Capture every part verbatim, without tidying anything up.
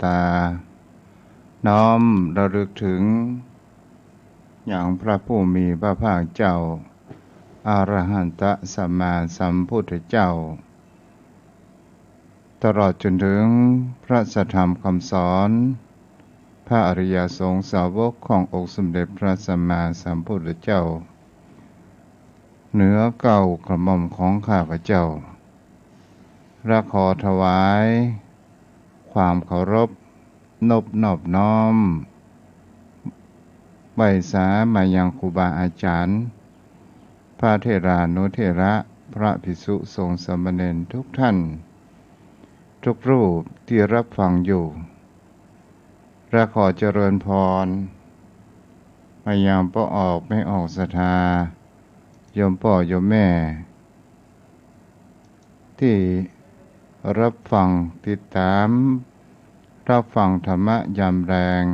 ตา น้อมระลึกถึงยังพระผู้มีพระภาคเจ้า อรหันตสัมมาสัมพุทธเจ้า ตลอดจนถึงพระสัทธรรมคำสอน พระอริยสงฆ์สาวกขององค์สมเด็จพระสัมมาสัมพุทธเจ้า เหนือเกล้ากระหม่อมของข้าพเจ้า และขอถวายความเคารพนบนอบน้อม ไหว้สามายังครูบาอาจารย์ พระเถรานุเถระ พระภิกษุสงฆ์สามเณรทุกท่าน ทุกรูปที่รับฟังอยู่ และขอเจริญพรมายังป้อออกแม่ออกศรัทธา โยมป้อโยมแม่ ที่รับฟังติดตาม รับฟังธรรมะยามแลง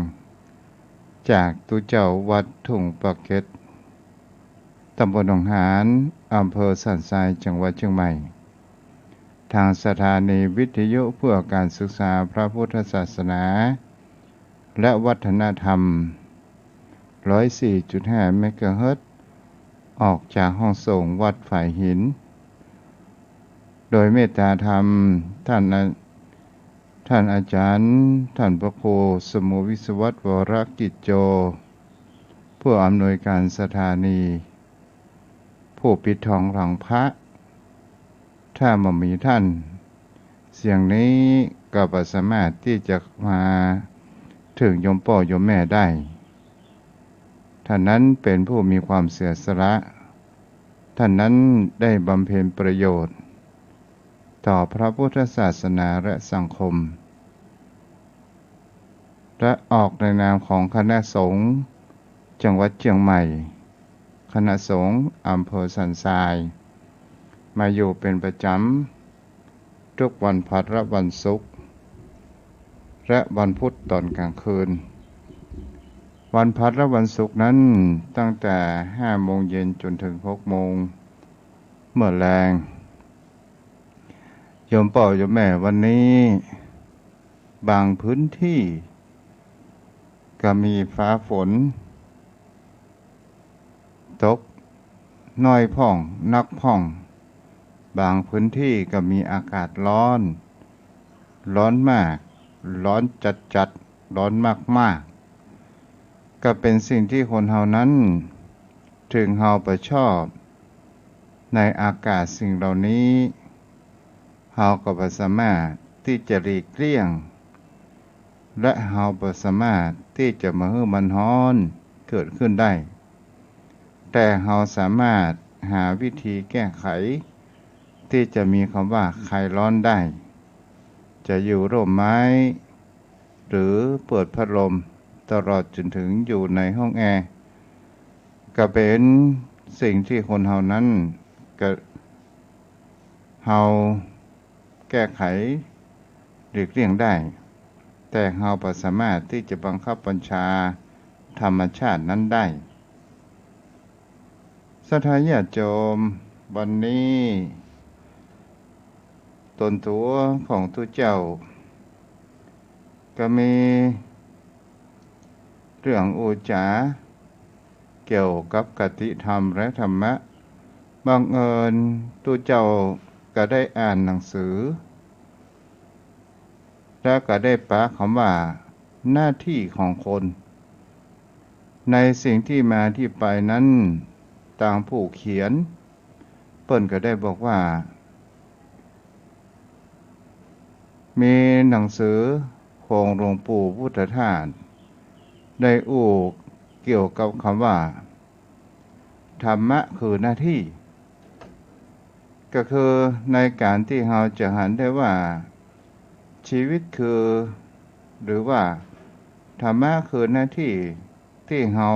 จากตุ๊เจ้าวัดทุ่งปาเก็ต ตำบลหนองหาน อำเภอสันทราย จังหวัดเชียงใหม่ ทางสถานีวิทยุเพื่อการศึกษาพระพุทธศาสนา และวัฒนธรรม ร้อยสี่จุดห้า เมกะเฮิรตซ์ ออกจากห้องส่งวัดฝายหิน โดยเมตตาธรรม ท่านอา- ท่านอาจารย์ ท่านพระครูสมุวิศวัตร วรกิจโจ ผู้อำนวยการสถานี ผู้ปิดทองหลังพระ ถ้าบ่มีท่าน เสียงนี้ก็บ่สามารถที่จะมาถึงโยมป้อโยมแม่ได้ ท่านนั้นเป็นผู้มีความเสียสละ ท่านนั้นได้บำเพ็ญประโยชน์ ต่อพระพุทธศาสนาและสังคม และออกในนามของคณะสงฆ์จังหวัดเชียงใหม่ คณะสงฆ์อำเภอสันทราย มาอยู่เป็นประจำ ทุกวันพฤหัสและวันศุกร์ และวันพุธตอนกลางคืน วันพฤหัสและวันศุกร์นั้น ตั้งแต่ห้าโมงเย็นจนถึงหกโมง เมื่อแลง โยมป้อโยมแม่ วันนี้ บางพื้นที่ก็มีฟ้าฝนตกน้อยพ่องนักพ่อง บางพื้นที่ก็มีอากาศร้อน ร้อนมาก ร้อนจัดๆ ร้อนมากๆ ก็เป็นสิ่งที่คนเฮานั้น ถึงเฮาบ่ชอบในอากาศสิ่งเหล่านี้ เฮาก็บ่สามารถที่จะหลีกเลี่ยง และเฮาบ่สามารถที่จะบ่หื้อมันฮ้อนเกิดขึ้นได้ แต่เฮาสามารถหาวิธีแก้ไข ที่จะมีคำว่าคลายร้อนได้ จะอยู่ร่มไม้ หรือเปิดพัดลม ตลอดจนถึงอยู่ในห้องแอร์ ก็เป็นสิ่งที่คนเฮานั้น ก็ เฮาแก้ไขหลีกเลี่ยงได้ แต่เฮาบ่สามารถที่จะบังคับบัญชาธรรมชาตินั้นได้ ศรัทธาญาติโยม วันนี้ ตนตั๋วของตุ๊เจ้า ก็มีเรื่องอู้จ๋า เกี่ยวกับคติธรรมและธรรมะ บังเอิญตุ๊เจ้าก็ได้อ่านหนังสือ แล้วก็ได้ปะคำว่าหน้าที่ของคน ในสิ่งตี้มาตี้ไปนั้น ตางผู้เขียน เปิ้นก็ได้บอกว่า มีหนังสือของหลวงปู่พุทธทาส ได้อู้เกี่ยวกับคำว่า ธรรมะคือหน้าที่ ก็คือในการตี้เฮาจะหันได้ว่า ชีวิตคือ หรือว่า ธรรมะคือหน้าที่ ตี้เฮา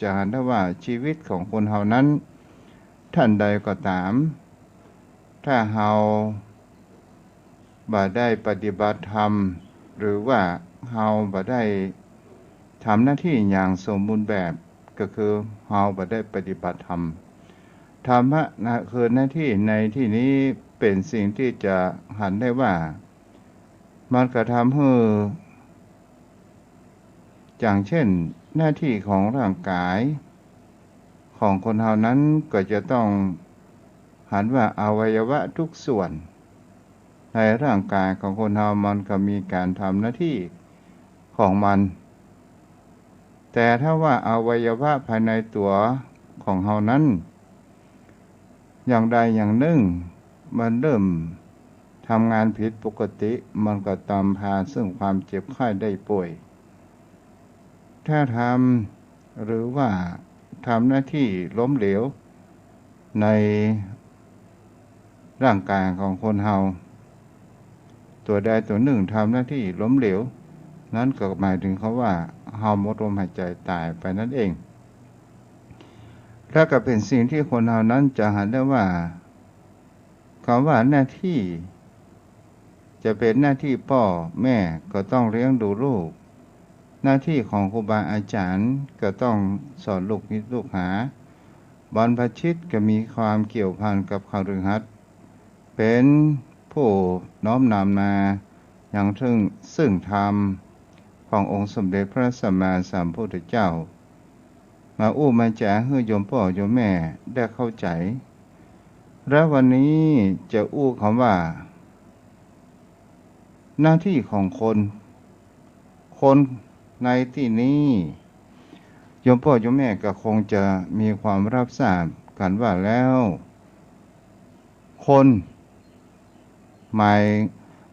จะหันได้ว่าชีวิตของคนเฮานั้น ท่านใดก็ต๋าม ถ้าเฮาบ่ได้ปฏิบัติธรรม หรือว่าเฮาบ่ได้ทำหน้าที่อย่างสมบูรณ์แบบ ก็คือเฮาบ่ได้ปฏิบัติธรรม ธรรมะนะ คือหน้าที่ในตี้นี้เป๋นสิ่งตี้จะหันได้ว่า มันก็ทำหื้อ อย่างเช่น หน้าตี้ของร่างก๋ายของคนเฮานั้นก็จะต้องหันว่าอวัยวะทุกส่วนในร่างก๋ายของคนเฮามันก็มีก๋านทำหน้าตี้ของมัน แต่ถ้าว่าอวัยวะภายในตั๋วของเฮานั้น อย่างใดอย่างนึ่งมันเริ่มทำงานผิดปกติ มันก็นำพาซึ่งความเจ็บไข้ได้ป่วย ถ้าทำหรือว่าทำหน้าตี้ล้มเหลวในร่างก๋ายของคนเฮา ตั๋วใดตั๋วนึ่งทำหน้าตี้ล้มเหลว นั้นก็หมายถึงคำว่าเฮาหมดลมหายใจ๋ต๋ายไปนั้นเอง และก็เป๋นสิ่งตี้คนเฮานั้นจะหันได้ว่า กำว่าหน้าตี้ จะเป๋นหน้าตี้ป้อแม่ก็ต้องเลี้ยงดูลูก หน้าตี้ของครูบาอาจ๋ารย์ก็ต้องสอนลูกศิษย์ลูกหา บรรพชิตก็มีความเกี่ยวพันกับคฤหัสถ์ เป๋นผู้น้อมนำนายังซึ่ง ซึ่งธรรมขององค์สมเด็จพระสัมมาสัมพุทธเจ้า มาอู้มาจ๋าหื้อโยมป้อโยมแม่ได้เข้าใจ๋ และวันนี้จะอู้กำว่า หน้าตี้ของคน คนในตี้นี้ โยมป้อโยมแม่ก็คงจะมีความฮับทราบกั๋นว่าแล้ว คน หมาย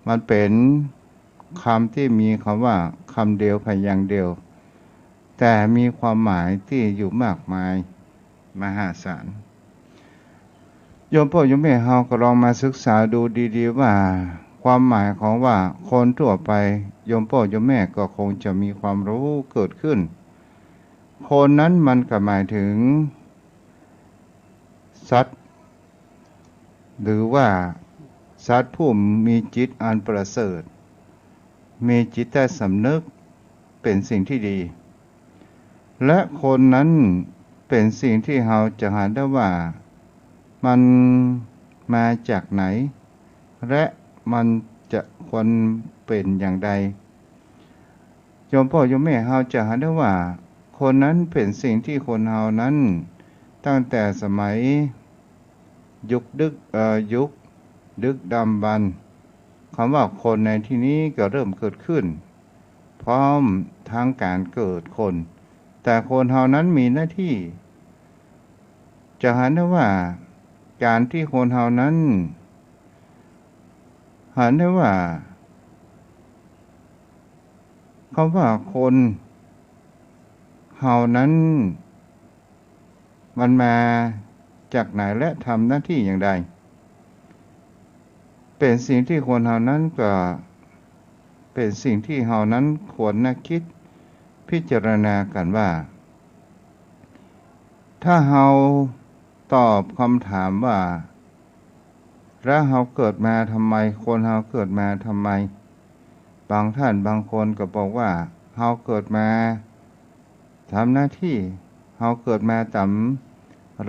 มันเป๋นกำตี้มีกำว่ากำเดียวพยางค์เดียว แต่มีความหมายตี้อยู่มากมายมหาศาล โยมป้อโยมแม่เฮาก็ลองมาศึกษาดูดีๆ ว่า ความหมายของว่าคนทั่วไป โยมป้อโยมแม่ก็คงจะมีความฮู้เกิดขึ้น คนนั้นมันก็หมายถึงสัตว์ หรือว่าสัตว์ผู้มีจิตอันประเสริฐ มีจิตใต้สำนึกเป๋นสิ่งตี้ดี และคนนั้นเป๋นสิ่งตี้เฮาจะหันได้ว่ามันมาจากไหน และมันจะควรเป๋นอย่างใด โยมป้อโยมแม่เฮาจะหันได้ว่า คนนั้นเป๋นสิ่งตี้คนเฮานั้น ตั้งแต่สมัยยุคดึก เอ่อ ยุคดึกดำบรรพ์ กำว่าคนในตี้นี้ก็เริ่มเกิดขึ้น พร้อมทั้งก๋านเกิดคน แต่คนเฮานั้นมีหน้าตี้ จะหันได้ว่า ก๋านตี้คนเฮานั้น หันได้ว่า กำว่าคนเฮานั้น มันมาจากไหนและทำหน้าตี้อย่างใด เป๋นสิ่งตี้คนเฮานั้นก็ เป๋นสิ่งตี้เฮานั้นควรนึกคิดพิจารณากั๋นว่า ถ้าเฮาตอบกำถามว่า แล้วเฮาเกิดมาทำไม คนเฮาเกิดมาทำไม บางต้านบางคนก็บอกว่า เฮาเกิดมาทำหน้าตี้ เฮาเกิดมาต๋าม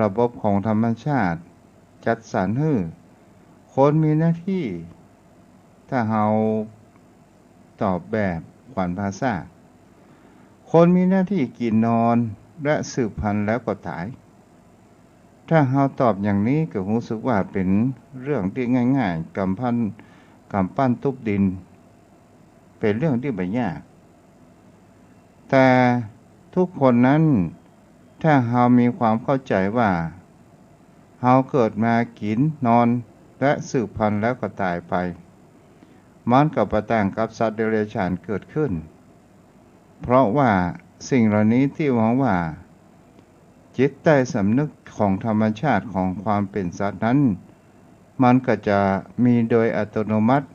ระบบของธรรมชาติจัดสรรหื้อ คนมีหน้าตี้ ถ้าเฮาตอบแบบขวัญภาษา คนมีหน้าตี้กิ๋นนอนและสืบพันธุ์แล้วก็ต๋าย ถ้าเฮาตอบอย่างนี้ก็ฮู้สึกว่าเป๋นเรื่องตี้ง่ายๆ ก๋ำปั้น ก๋ำปั้นตุ๊บดิน เป๋นเรื่องตี้บ่ยาก แต่ทุกคนนั้น ถ้าเฮามีความเข้าใจ๋ว่า เฮาเกิดมากิ๋นนอนและสืบพันธุ์แล้วก็ต๋ายไป มันก็บ่ต่างกับสัตว์เดรัจฉานเกิดขึ้น เพราะว่าสิ่งเหล่านี้ตี้ฮ้องว่า จิตใต้สำนึกของธรรมชาติของความเป๋นสัตว์นั้น มันก็จะมีโดยอัตโนมัติ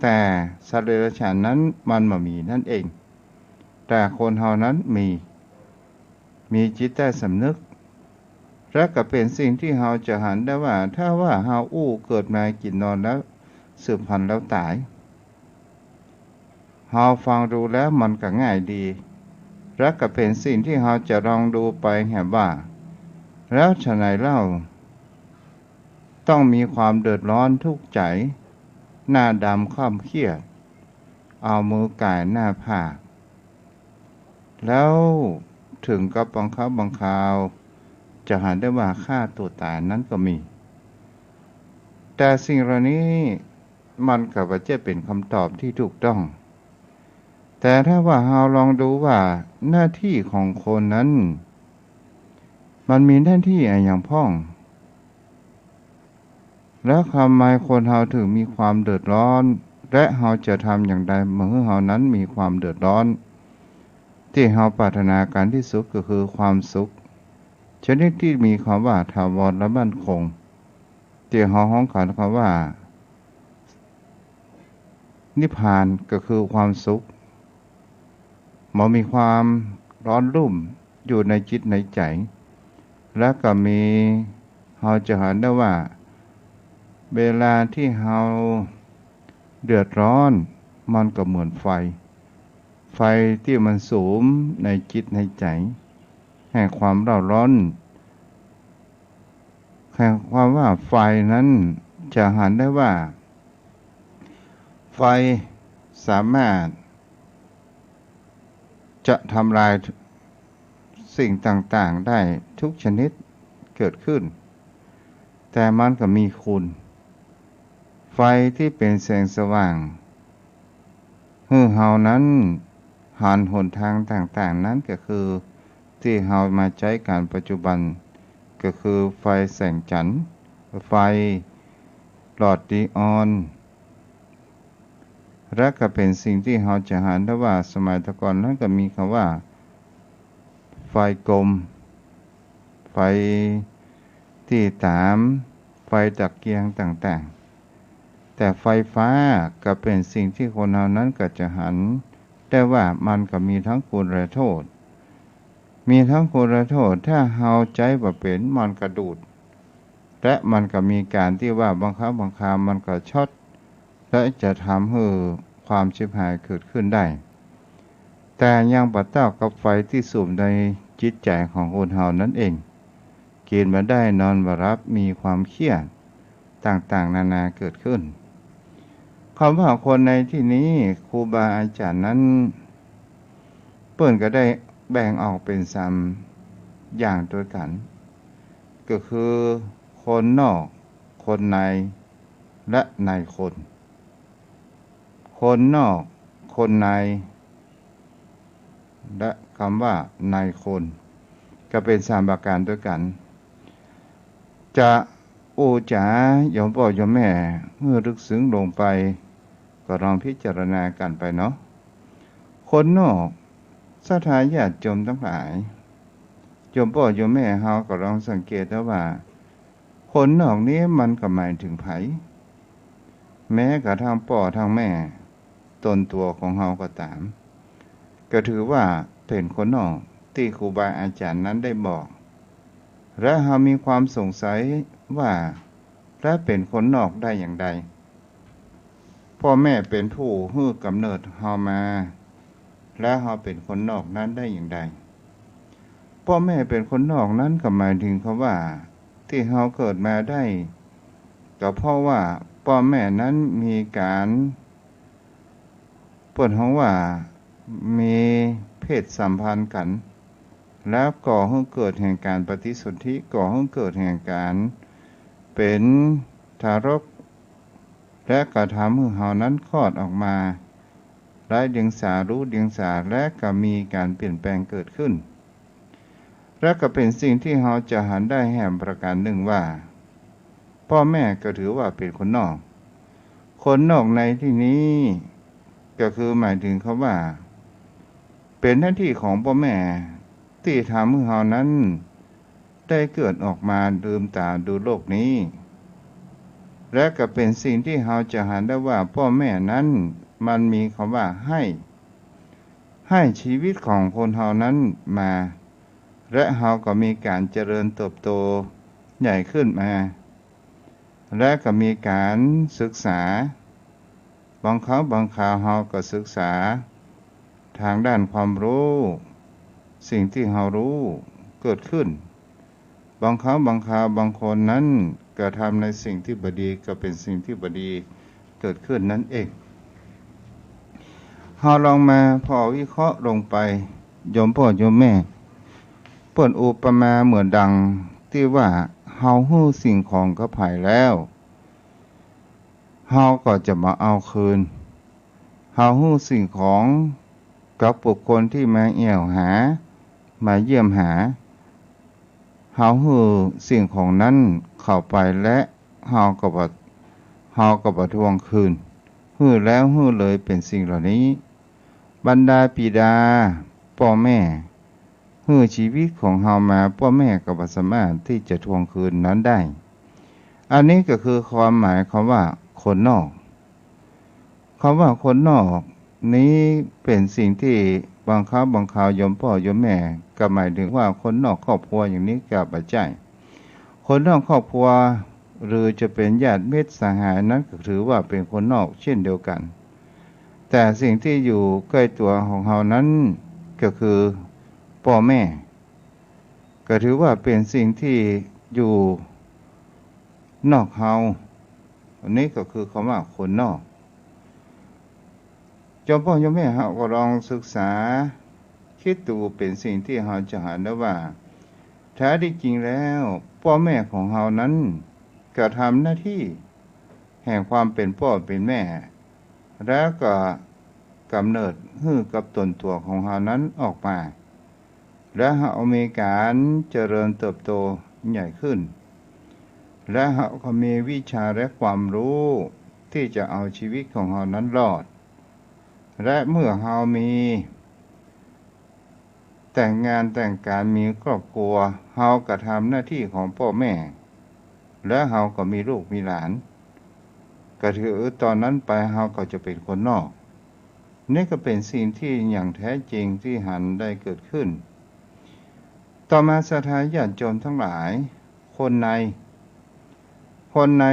แต่สัตว์เดรัจฉานนั้นมันบ่มีนั่นเอง แต่คนเฮานั้นมี มีจิตใต้สำนึก และก็เป๋นสิ่งตี้เฮาจะหันได้ว่า ถ้าว่าเฮาอู้เกิดมากิ๋นนอนแล้วสืบพันธุ์แล้วต๋าย เฮาฟังดูแล้วมันก็ง่ายดี และก็เป๋นสิ่งตี้เฮาจะลองดูไปแหมว่า แล้วฉะไหนเล่า ต้องมีความเดือดร้อนทุกข์ใจ๋ หน้าดำคร่ำเครียด เอามือก่ายหน้าผาก แล้วเถิงกับบางครั้งบางคราว จะหันได้ว่าฆ่าตั๋วต๋ายนั้นก็มี แต่สิ่งเหล่านี้มันก็บ่ใจ้เป๋นกำตอบตี้ถูกต้อง แต่ถ้าว่าเฮาลองดูว่าหน้าตี้ของคนนั้น มันมีหน้าตี้อะหยังพ่อง แล้วทำไมคนเฮาเถิงมีความเดือดร้อน และเฮาจะทำอย่างใดบ่หื้อเฮานั้นมีความเดือดร้อน ตี้เฮาปรารถนาก๋านตี้สุดก็คือความสุข ชนิดตี้มีคำว่าถาวรและมั่นคง ตี้เฮาฮ้องกั๋นคำว่า นิพพานก็คือความสุข บ่มีความร้อนรุ่มอยู่ในจิตในใจ๋ และก็มี เฮาจะหันได้ว่า เวลาตี้เฮาเดือดร้อน มันก็เหมือนไฟ ไฟตี้มันสุมในจิตในใจ๋ แห่งความเร่าร้อน แห่งความว่าไฟนั้นจะหันได้ว่า ไฟสามารถจะทำลายสิ่งต่างๆ ได้ทุกชนิดเกิดขึ้น แต่มันก็มีคุณ ไฟตี้เป๋นแสงสว่าง หื้อเฮานั้นหันหนตางต่างๆ นั้นก็คือตี้เฮามาใจ๊ก๋านปัจจุบัน ก็คือไฟแสงจั๋นทร์ ไฟหลอดนีออน และก็เป๋นสิ่งตี้เฮาจะหันได้ว่าสมัยตะก่อนนั้นก็มีกำว่า ไฟกลม ไฟตี้ต๋าม ไฟตะเกียงต่างๆ แต่ไฟฟ้าก็เป๋นสิ่งตี้คนเฮานั้นก็จะหันได้ว่ามันก็มีตึงคุณและโต้ษ มีตึงคุณและโต้ษ ถ้าเฮาใจ๊บ่เป๋นมันก็ดูด และมันก็มีก๋านตี้ว่าบางครั้งบางคราวมันก็ช็อต และจะทำหื้อความฉิบหายเกิดขึ้นได้ แต่ยังบ่เต้ากับไฟตี้สุมในจิตใจ๋ของคนเฮานั้นเอง กิ๋นบ่ได้ นอนบ่หลับ มีความเครียดต่างๆ นานาเกิดขึ้น กำว่าคนในตี้นี้ ครูบาอาจ๋ารย์นั้น เปิ้นก็ได้แบ่งออกเป๋นสามอย่างตวยกั๋น ก็คือคนนอก คนใน และนายคน คนนอก คนใน และกำว่านายคน ก็เป๋นสามประก๋านตวยกั๋น จะอู้จ๋าโยมป้อโยมแม่หื้อลึกซึ้งลงไป ก็ลองพิจารณากั๋นไปเนาะ คนนอก ศรัทธาญาติโยมตังหลาย โยมป้อโยมแม่เฮาก็ลองสังเกตดูว่า คนนอกนี้มันก็หมายเถิงใผ แม้กระทั่งป้อทั้งแม่ ต๋นตั๋วของเฮาก็ต๋าม ก็ถือว่าเป๋นคนนอกตี้ครูบาอาจ๋ารย์นั้นได้บอก และเฮามีความสงสัยว่า และเป๋นคนนอกได้อย่างใด ป้อแม่เป๋นผู้หื้อก๋ำเนิดเฮามา และเฮาเป๋นคนนอกนั้นได้อย่างใด ป้อแม่เป๋นคนนอกนั้นก็หมายเถิงกำว่า ตี้เฮาเกิดมาได้ ก็เพราะว่าป้อแม่นั้นมีก๋าน เปิ้นฮ้องว่ามีเพศสัมพันธ์กั๋น แล้วก่อหื้อเกิดแห่งก๋านปฏิสนธิ ก่อหื้อเกิดแห่งก๋านเป๋นทารก และก็ทำหื้อเฮานั้นคลอดออกมา ไร้เดียงสา รู้เดียงสา และก็มีก๋านเปลี่ยนแปลงเกิดขึ้น และก็เป๋นสิ่งตี้เฮาจะหันได้แหมประก๋านนึ่งว่า ป้อแม่ก็ถือว่าเป๋นคนนอก คนนอกในตี้นี้ ก็คือหมายเถิงกำว่า เป๋นหน้าตี้ของป้อแม่ ตี้ทำหื้อเฮานั้นได้เกิดออกมาลืมต๋าดูโลกนี้ และก็เป๋นสิ่งตี้เฮาจะหันได้ว่าป้อแม่นั้นมันมีกำว่าให้ ให้ชีวิตของคนเฮานั้นมา และเฮาก็มีก๋านเจริญเติบโตใหญ่ขึ้นมา และก็มีก๋านศึกษา บางครั้งบางคราวเฮาก็ศึกษา ตางด้านความฮู้ สิ่งตี้เฮาฮู้เกิดขึ้น บางครั้งบางคราวบางคนนั้นกระทำในสิ่งตี้บ่ดี ก็เป๋นสิ่งตี้บ่ดีเกิดขึ้นนั้นเอง เฮาลองมาผ่อวิเคราะห์ลงไป โยมป้อโยมแม่ เปิ้นอุปมาเหมือนดังตี้ว่า เฮาหื้อสิ่งของกับใผแล้ว เฮาก็จะบ่เอาคืน เฮาหื้อสิ่งของกับบุคคลตี้มาแอ่วหา มาเยี่ยมหา เฮาหื้อสิ่งของนั้นเข้าไปและเฮาก็บ่ เฮาก็บ่ทวงคืน หื้อแล้วหื้อเลยเป๋นสิ่งเหล่านี้ บรรดาปิดาป้อแม่ หื้อจีวิตของเฮามา ป้อแม่ก็บ่สามารถตี้จะทวงคืนนั้นได้ อันนี้ก็คือความหมายคำว่าคนนอก คำว่าคนนอกนี้เป๋นสิ่งตี้บางครั้งบางคราวโยมป้อโยมแม่ก็หมายถึงว่าคนนอกครอบครัวอย่างนี้ก็บ่ใจ้ คนนอกครอบครัว หรือจะเป๋นญาติมิตรสหายนั้นก็ถือว่าเป๋นคนนอกเช่นเดียวกั๋น แต่สิ่งตี้อยู่ใก้ตั๋วของเฮานั้นก็คือป้อแม่ ก็ถือว่าเป๋นสิ่งตี้อยู่นอกเฮา อันนี้ก็คือคำว่าคนนอก โยมป้อโยมแม่เฮาก็ลองศึกษา กึ๊ดดูเป๋นสิ่งตี้เฮาจะหันได้ว่า แท้ตี้จริงแล้วป้อแม่ของเฮานั้นกระทำหน้าตี้แห่งความเป๋นป้อเป๋นแม่ แล้วก็ก๋ำเนิดหื้อกับต๋นตั๋วของเฮานั้นออกมา และเฮามีก๋านเจริญเติบโตใหญ่ขึ้น และเฮาก็มีวิชาและความฮู้ตี้จะเอาจีวิตของเฮานั้นรอด และเมื่อเฮามีแต่งงานแต่งก๋านมีครอบครัว เฮากระทำหน้าตี้ของป้อแม่ และเฮาก็มีลูกมีหลาน ก็ถือต๋อนนั้นไปเฮาก็จะเป๋นคนนอก นี่ก็เป๋นสิ่งตี้อย่างแท้จริงตี้หันได้เกิดขึ้น ต่อมาศรัทธาญาติโยมทั้งหลาย คนใน คนใน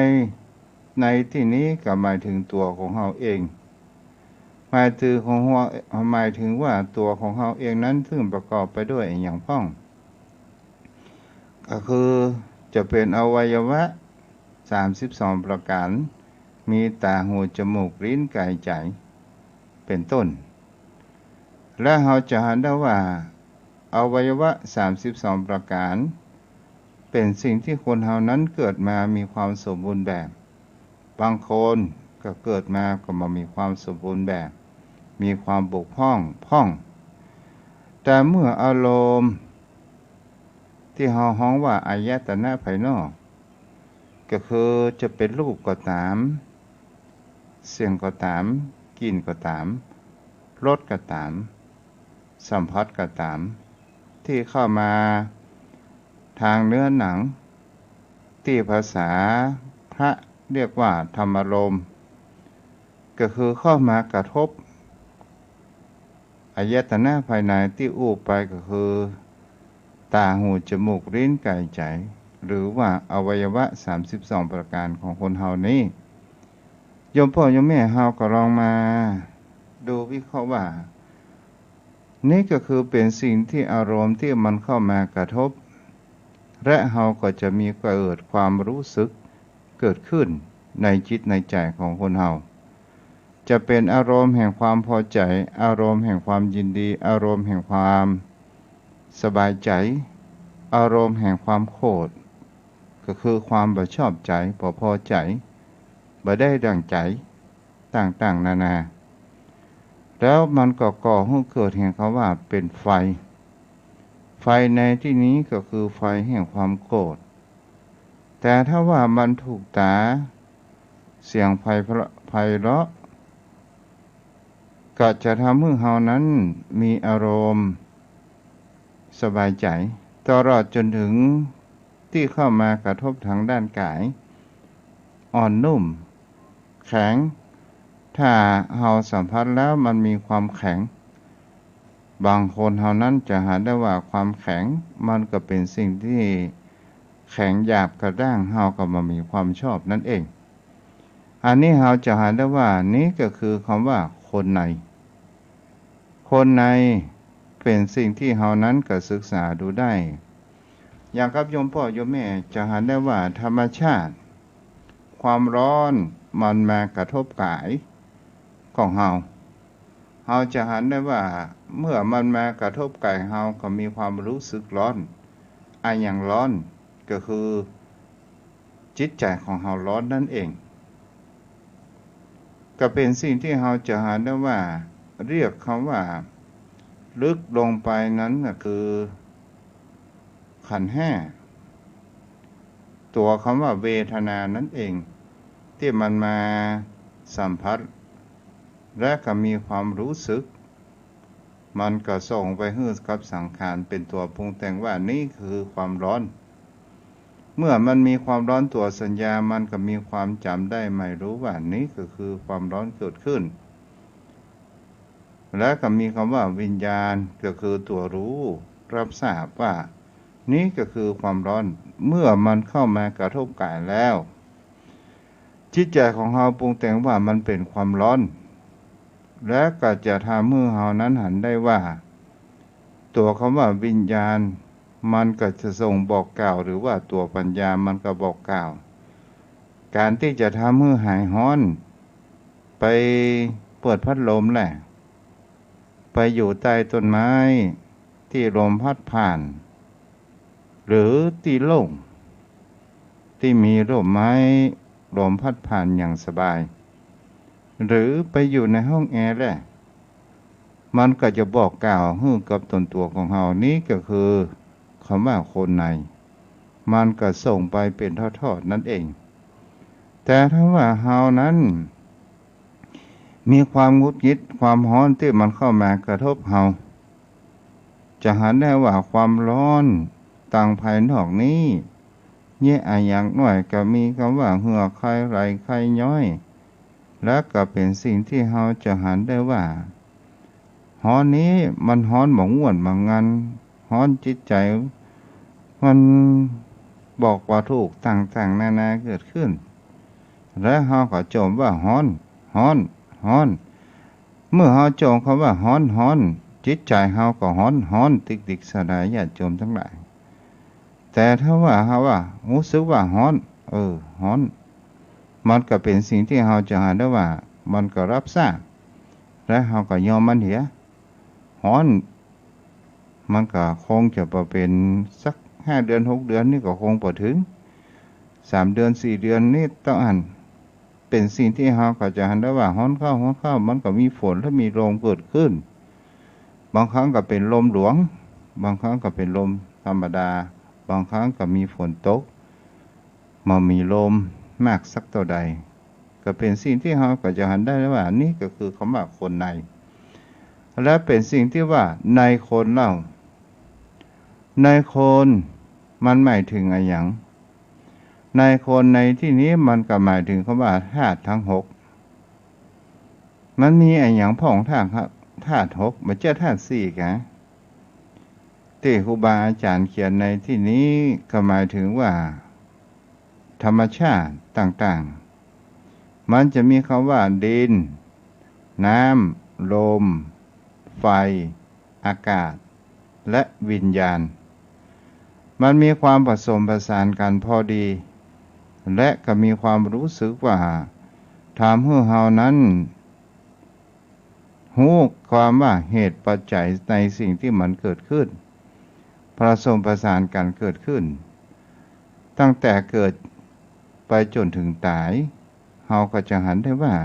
ในตี้นี้ก็หมายถึงตั๋วของเฮาเอง หมายถึงของเฮา หมายถึงว่าตั๋วของเฮาเองนั้นซึ่งประกอบไปด้วยอะหยังพ่อง ก็คือจะเป๋นอวัยวะสามสิบสองประก๋าน มีต๋า หู จมูก ลิ้น ก๋าย ใจ๋ เป๋นต้น และเฮาจะหันได้ว่า อวัยวะสามสิบสองประก๋าน เป๋นสิ่งตี้คนเฮานั้นเกิดมามีความสมบูรณ์แบบ บางคนก็เกิดมาก็บ่มีความสมบูรณ์แบบ มีความบกพร่องพ่อง แต่เมื่ออารมณ์ตี้เฮาฮ้องว่าอายตนะภายนอก ก็คือจะเป๋นรูปก็ต๋าม เสียงก็ต๋าม กลิ่นก็ต๋าม รสก็ต๋าม สัมผัสก็ต๋าม ตี้เข้ามาตางเนื้อหนัง ตี้ภาษาพระเรียกว่าธรรมารมณ์ ก็คือเข้ามากระทบ อายตนะภายในตี้อู้ไปก็คือ ต๋า หู จมูก ลิ้น ก๋าย ใจ๋ หรือว่าอวัยวะสามสิบสองประก๋านของคนเฮานี้ โยมป้อโยมแม่เฮาก็ลองมาดูวิเคราะห์ว่า นี่ก็คือเป๋นสิ่งตี้อารมณ์ตี้มันเข้ามากระทบ และเฮาก็จะมีเกิดความฮู้สึกเกิดขึ้นในจิตในใจ๋ของคนเฮา จะเป๋นอารมณ์แห่งความพอใจ๋ อารมณ์แห่งความยินดี อารมณ์แห่งความสบายใจ๋ อารมณ์แห่งความโขด ก็คือความบ่ชอบใจ๋ บ่พอใจ๋ บ่ได้ดั่งใจ๋ ต่างๆ นานา แล้วมันก็ก่อหื้อเกิดแห่งคำว่าเป๋นไฟ ไฟในตี้นี้ก็คือไฟแห่งความโกรธ แต่ถ้าว่ามันถูกต๋า เสียงไพเราะ ไพเราะ ก็จะทำหื้อเฮานั้นมีอารมณ์สบายใจ๋ ตลอดจ๋นถึงตี้เข้ามากระทบตางด้านก๋าย อ่อนนุ่ม แข็ง ถ้าเฮาสัมผัสแล้วมันมีความแข็ง บางคนเฮานั้นจะหันได้ว่าความแข็งมันก็เป๋นสิ่งตี้แข็งหยาบกระด้าง เฮาก็บ่มีความชอบนั่นเอง อันนี้เฮาจะหันได้ว่านี่ก็คือคำว่าคนใน คนในเป๋นสิ่งตี้เฮานั้นก็ศึกษาดูได้ อย่างกับโยมป้อโยมแม่จะหันได้ว่าธรรมชาติ ความฮ้อนมันมากระทบก๋ายของเฮา เฮ เราจะหันได้ว่า เมื่อมันมากระทบก๋ายเฮาก็มีความรู้สึกฮ้อน อะหยังฮ้อน ก็คือจิตใจ๋ของเฮาฮ้อนนั่นเอง ก็เป๋นสิ่งตี้เฮาจะหันได้ว่า เรียกกำว่า ลึกลงไปนั้นก็คือ ขันธ์ห้า ตั๋วกำว่าเวทนานั้นเอง ตี้มันมาสัมผัส และก็มีความรู้สึก มันก็ส่งไปหื้อกับสังขารเป๋นตั๋วปรุงแต่งว่านี้คือความฮ้อน เมื่อมันมีความฮ้อนตั๋วสัญญา มันก็มีความจ๋ำได้หมายฮู้ว่านี้ก็คือความฮ้อนเกิดขึ้น และก็มีกำว่าวิญญาณ ก็คือตั๋วฮู้ ฮับทราบว่านี้ก็คือความฮ้อน เมื่อมันเข้ามากระทบก๋ายแล้ว จิตใจ๋ของเฮาปรุงแต่งว่ามันเป๋นความฮ้อน และก็จะทำหื้อเฮานั้นหันได้ว่า ตั๋วกำว่าวิญญาณ มันก็จะส่งบอกกล่าว หรือว่าตั๋วปัญญามันก็บอกกล่าว ก๋านตี้จะทำหื้อหายฮ้อน ไปเปิดพัดลมแหละ ไปอยู่ใต้ต้นไม้ตี้ลมพัดผ่าน หรือตี้โล่ง ตี้มีร่มไม้ ลมพัดผ่านอย่างสบาย หรือไปอยู่ในห้องแอร์แหละ มันก็จะบอกกล่าวหื้อกับต๋นตั๋วของเฮา นี้ก็คือกำว่าคนใน มันก็ส่งไปเป๋นทอดๆ นั่นเอง แต่ถ้าว่าเฮานั้น มีความหงุดหงิด ความฮ้อนตี้มันเข้ามากระทบเฮา จะหันได้ว่าความฮ้อนตางภายนอกนี้ เยียะอะหยังน้อยก็มีกำว่าเหื่อใคไหลใคย้อย และก็เป๋นสิ่งตี้เฮาจะหันได้ว่า ฮ้อนนี้มันฮ้อนบ่ง่วนบ่งัน ฮ้อนจิตใจ๋ มันบอกบ่ถูก ต่างๆ นานาเกิดขึ้น และเฮาก็จ่มว่าฮ้อน ฮ้อน ฮ้อน เมื่อเฮาจ่มกำว่าฮ้อน ฮ้อน จิตใจ๋เฮาก็ฮ้อน ฮ้อน ติ๊กๆ สหายญาติโยมตังหลาย แต่ถ้าว่าเฮาว่า ฮู้สึกว่าฮ้อน เออ ฮ้อน มันก็เป๋นสิ่งตี้เฮาจะหันได้ว่า มันก็ฮับทราบ และเฮาก็ยอมมันเหีย ฮ้อน มันก็คงจะบ่เป๋นสักห้าเดือนหกเดือนนี่ก็คงบ่เถิง สามเดือนสี่เดือนนี่เต้าอั้น เป๋นสิ่งตี้เฮาก็จะหันได้ว่าฮ้อนเข้า ฮ้อนเข้า มันก็มีฝนและมีลมเกิดขึ้น บางครั้งก็เป๋นลมหลวง บางครั้งก็เป๋นลมธรรมดา บางครั้งก็มีฝนตก บ่มีลมมากสักเต้าใด ก็เป๋นสิ่งตี้เฮาก็จะหันได้ว่า นี้ก็คือกำว่าคนใน และเป๋นสิ่งตี้ว่าในคนเล่า ในคนมันหมายเถิงอะหยัง ในคนในตี้นี้มันก็หมายเถิงกำว่าธาตุตังหก มันมีอะหยังพ่องธาตุ ธาตุหก บ่ใจ้ธาตุสี่กา ตี้ครูบาอาจ๋ารย์เขียนในตี้นี้ก็หมายเถิงว่า ธรรมชาติต่างๆ มันจะมีกำว่าดิน น้ำ ลม ไฟ อากาศ และวิญญาณ มันมีความผสมผสานกั๋นพอดี และก็มีความฮู้สึกว่า ทำหื้อเฮานั้น ฮู้ความว่าเหตุปัจจัยในสิ่งตี้มันเกิดขึ้น ผสมผสานกั๋นเกิดขึ้น ตั้งแต่เกิดไปจ๋นเถิงต๋าย เฮาก็จะหันได้ว่า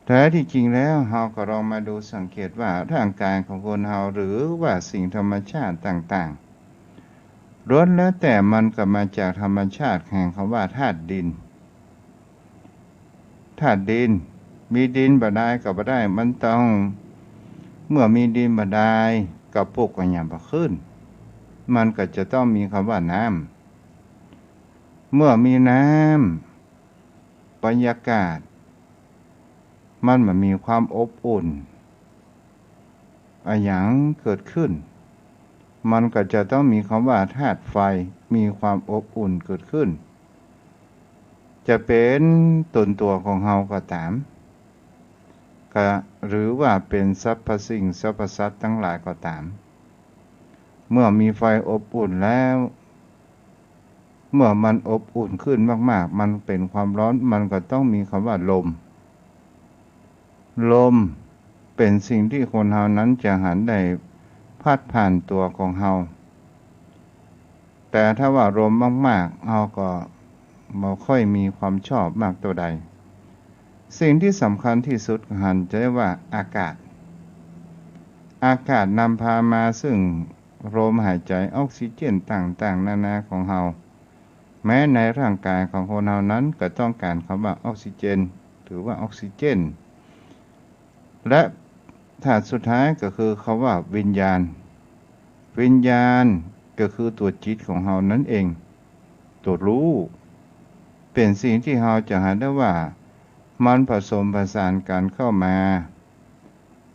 แท้ตี้จริงแล้ว เฮาก็ลองมาดูสังเกตว่า ร่างก๋ายของคนเฮา หรือว่าสิ่งธรรมชาติต่างๆ ล้วนแล้วแต่มันก็มาจากธรรมชาติแห่งกำว่าธาตุดิน ธาตุดิน มีดินบ่ได้ก็บ่ได้ มันต้อง เมื่อมีดินบ่ได้ ก็ปลูกอะหยังบ่ขึ้น มันก็จะต้องมีกำว่าน้ำ เมื่อมีน้ำ บรรยากาศ มันบ่มีความอบอุ่น อะหยังเกิดขึ้น มันก็จะต้องมีกำว่าธาตุไฟ มีความอบอุ่นเกิดขึ้น จะเป๋นต๋นตั๋วของเฮาก็ต๋าม ก็ หรือว่าเป๋นสรรพสิ่งสรรพสัตว์ตังหลายก็ต๋าม เมื่อมีไฟอบอุ่นแล้ว เมื่อมันอบอุ่นขึ้นมากๆ มันเป๋นความฮ้อน มันก็ต้องมีกำว่าลม ลม เป๋นสิ่งตี้คนเฮานั้นจะหันได้พัดผ่านตั๋วของเฮา แต่ถ้าว่าลมมากๆ เฮาก็บ่ค่อยมีความชอบมากเต้าใด สิ่งตี้สำคัญตี้สุดหันจะได้ว่าอากาศ อากาศนำพามาซึ่งลมหายใจ๋ ออกซิเจนต่างๆ นานาของเฮา แม้ในร่างกายของคนเฮานั้นก็ต้องก๋านกำว่าออกซิเจน ถือว่าออกซิเจน และธาตุสุดท้ายก็คือกำว่าวิญญาณ วิญญาณก็คือตั๋วจิตของเฮานั้นเอง ตั๋วฮู้ เป๋นสิ่งตี้เฮาจะหันได้ว่ามันผสมผสานกั๋นเข้ามา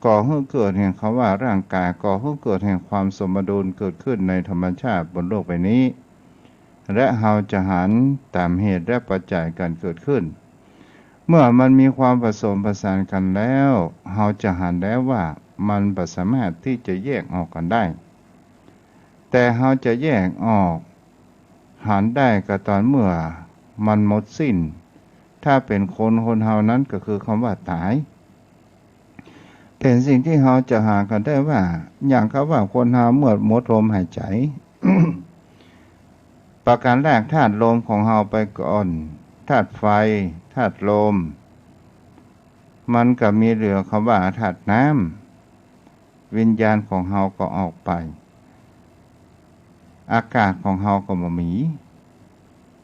ก่อหื้อเกิดแห่งกำว่าร่างกาย ก่อหื้อเกิดแห่งความสมดุลเกิดขึ้นในธรรมชาติบนโลกใบนี้ และเฮาจะหันต๋ามเหตุและปัจจัยก๋านเกิดขึ้น เมื่อมันมีความผสมผสานกั๋นแล้ว เฮาจะหันได้ว่ามันบ่สามารถตี้จะแยกออกกั๋นได้ แต่เฮาจะแยกออก หันได้ก็ต๋อนเมื่อมันหมดสิ้น ถ้าเป๋นคน คนเฮานั้นก็คือกำว่าต๋าย เป๋นสิ่งตี้เฮาจะหันกั๋นได้ว่า อย่างกำว่าคนเฮาเมื่อหมดลมหายใจ๋ ประก๋านแรกธาตุลมของเฮาไปก่อน ธาตุไฟ ธาตุลม มันก็มีเหลือกำว่าธาตุน้ำ วิญญาณของเฮาก็ออกไป อากาศของเฮาก็บ่มี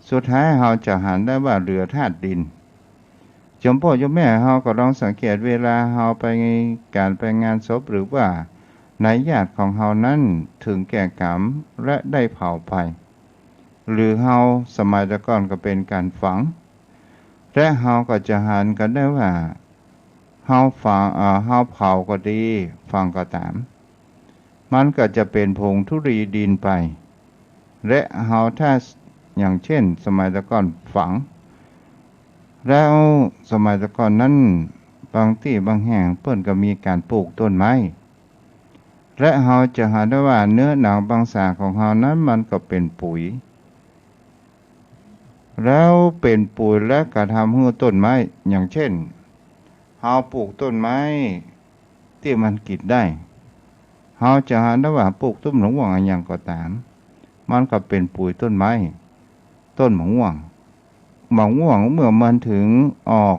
สุดท้ายเฮาจะหันได้ว่าเหลือธาตุดิน โยมป้อโยมแม่เฮาก็ลองสังเกต เวลาเฮาไปก๋านไปงานศพ หรือว่าในญาติของเฮานั้นเถิงแก่กรรมและได้เผาไป หรือเฮาสมัยแต่ก่อนก็เป๋นก๋านฝัง และเฮาก็จะหันกั๋นได้ว่า เฮาฝัง เอ่อ เฮาเผาก็ดี ฝังก็ต๋าม มันก็จะเป๋นผงธุลีดินไป และเฮาถ้า อย่างเช่น สมัยแต่ก่อนฝัง แล้วสมัยแต่ก่อนนั้น บางตี้บางแห่งเปิ้นก็มีก๋านปลูกต้นไม้ และเฮาจะหันได้ว่าเนื้อหนังมังสาของเฮานั้นมันก็เป๋นปุ๋ย แล้วเป๋นปุ๋ยและก็ทำหื้อต้นไม้ อย่างเช่น เฮาปลูกต้นไม้ตี้มันกิ๋นได้ เฮาจะหันได้ว่าปลูกต้นมะม่วงอะหยังก็ต๋าม มันก็เป๋นปุ๋ยต้นไม้ ต้นมะม่วง มะม่วงเมื่อมันเถิงออก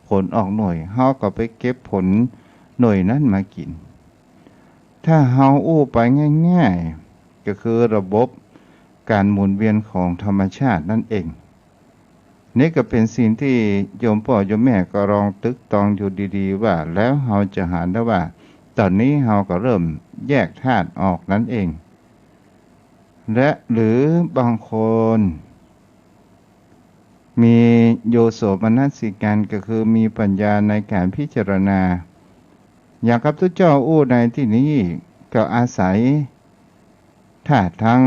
ผลออกหน่วย เฮาก็ไปเก็บผลหน่วยนั้นมากิ๋น ถ้าเฮาอู้ไปง่ายๆ ก็คือระบบก๋านหมุนเวียนของธรรมชาตินั่นเอง นี่ก็เป๋นสิ่งตี้โยมป้อโยมแม่ก็ลองตึกตองอยู่ดีๆ ว่า แล้วเฮาจะหันได้ว่า ต๋อนนี้เฮาก็เริ่มแยกธาตุออกนั่นเอง และหรือบางคน มีโยโสมนสิการ ก็คือมีปัญญาในก๋านพิจารณา อย่างข้าพเจ้าอู้ในตี้นี้ก็อาศัยธาตุทั้ง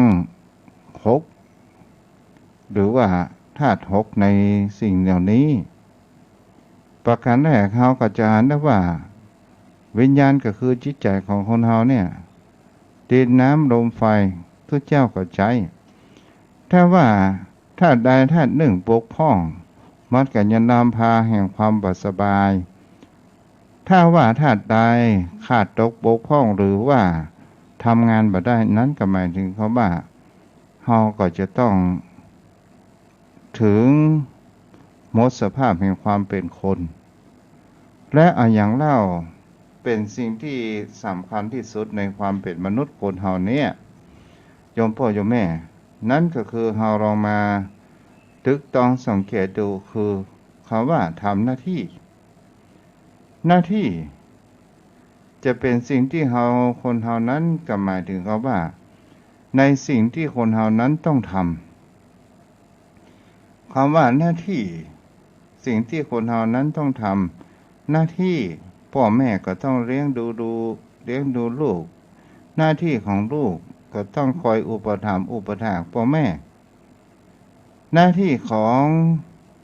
หก หรือว่าธาตุหกในสิ่งเหล่านี้ ประก๋านแรกเฮาก็จะหันได้ว่า วิญญาณก็คือจิตใจ๋ของคนเฮาเนี่ย ดินน้ำลมไฟ ตุ๊เจ้าก็ใจ๊ ถ้าว่าธาตุใดธาตุนึ่งบกพร่อง มันก็จะนำพาแห่งความบ่สบาย ถ้าว่าธาตุใดขาดตกบกพร่อง หรือว่าทำงานบ่ได้ นั้นก็หมายเถิงกำว่า เฮาก็จะต้องเถิงหมดสภาพแห่งความเป๋นคน และอะหยังเล่าเป๋นสิ่งตี้สำคัญตี้สุดในความเป๋นมนุษย์คนเฮาเนี่ย โยมป้อโยมแม่ นั้นก็คือเฮาลองมาตึกตองสังเกตดู คือกำว่าทำหน้าตี้ หน้าตี้จะเป๋นสิ่งตี้เฮา คนเฮานั้นก็หมายเถิงกำว่า ในสิ่งตี้คนเฮานั้นต้องทำ กำว่าหน้าตี้ สิ่งตี้คนเฮานั้นต้องทำ หน้าตี้ป้อแม่ก็ต้องเลี้ยงดู ดู เลี้ยงดูลูก หน้าตี้ของลูกก็ต้องคอยอุปถัมภ์อุปถากป้อแม่ หน้าตี้ของ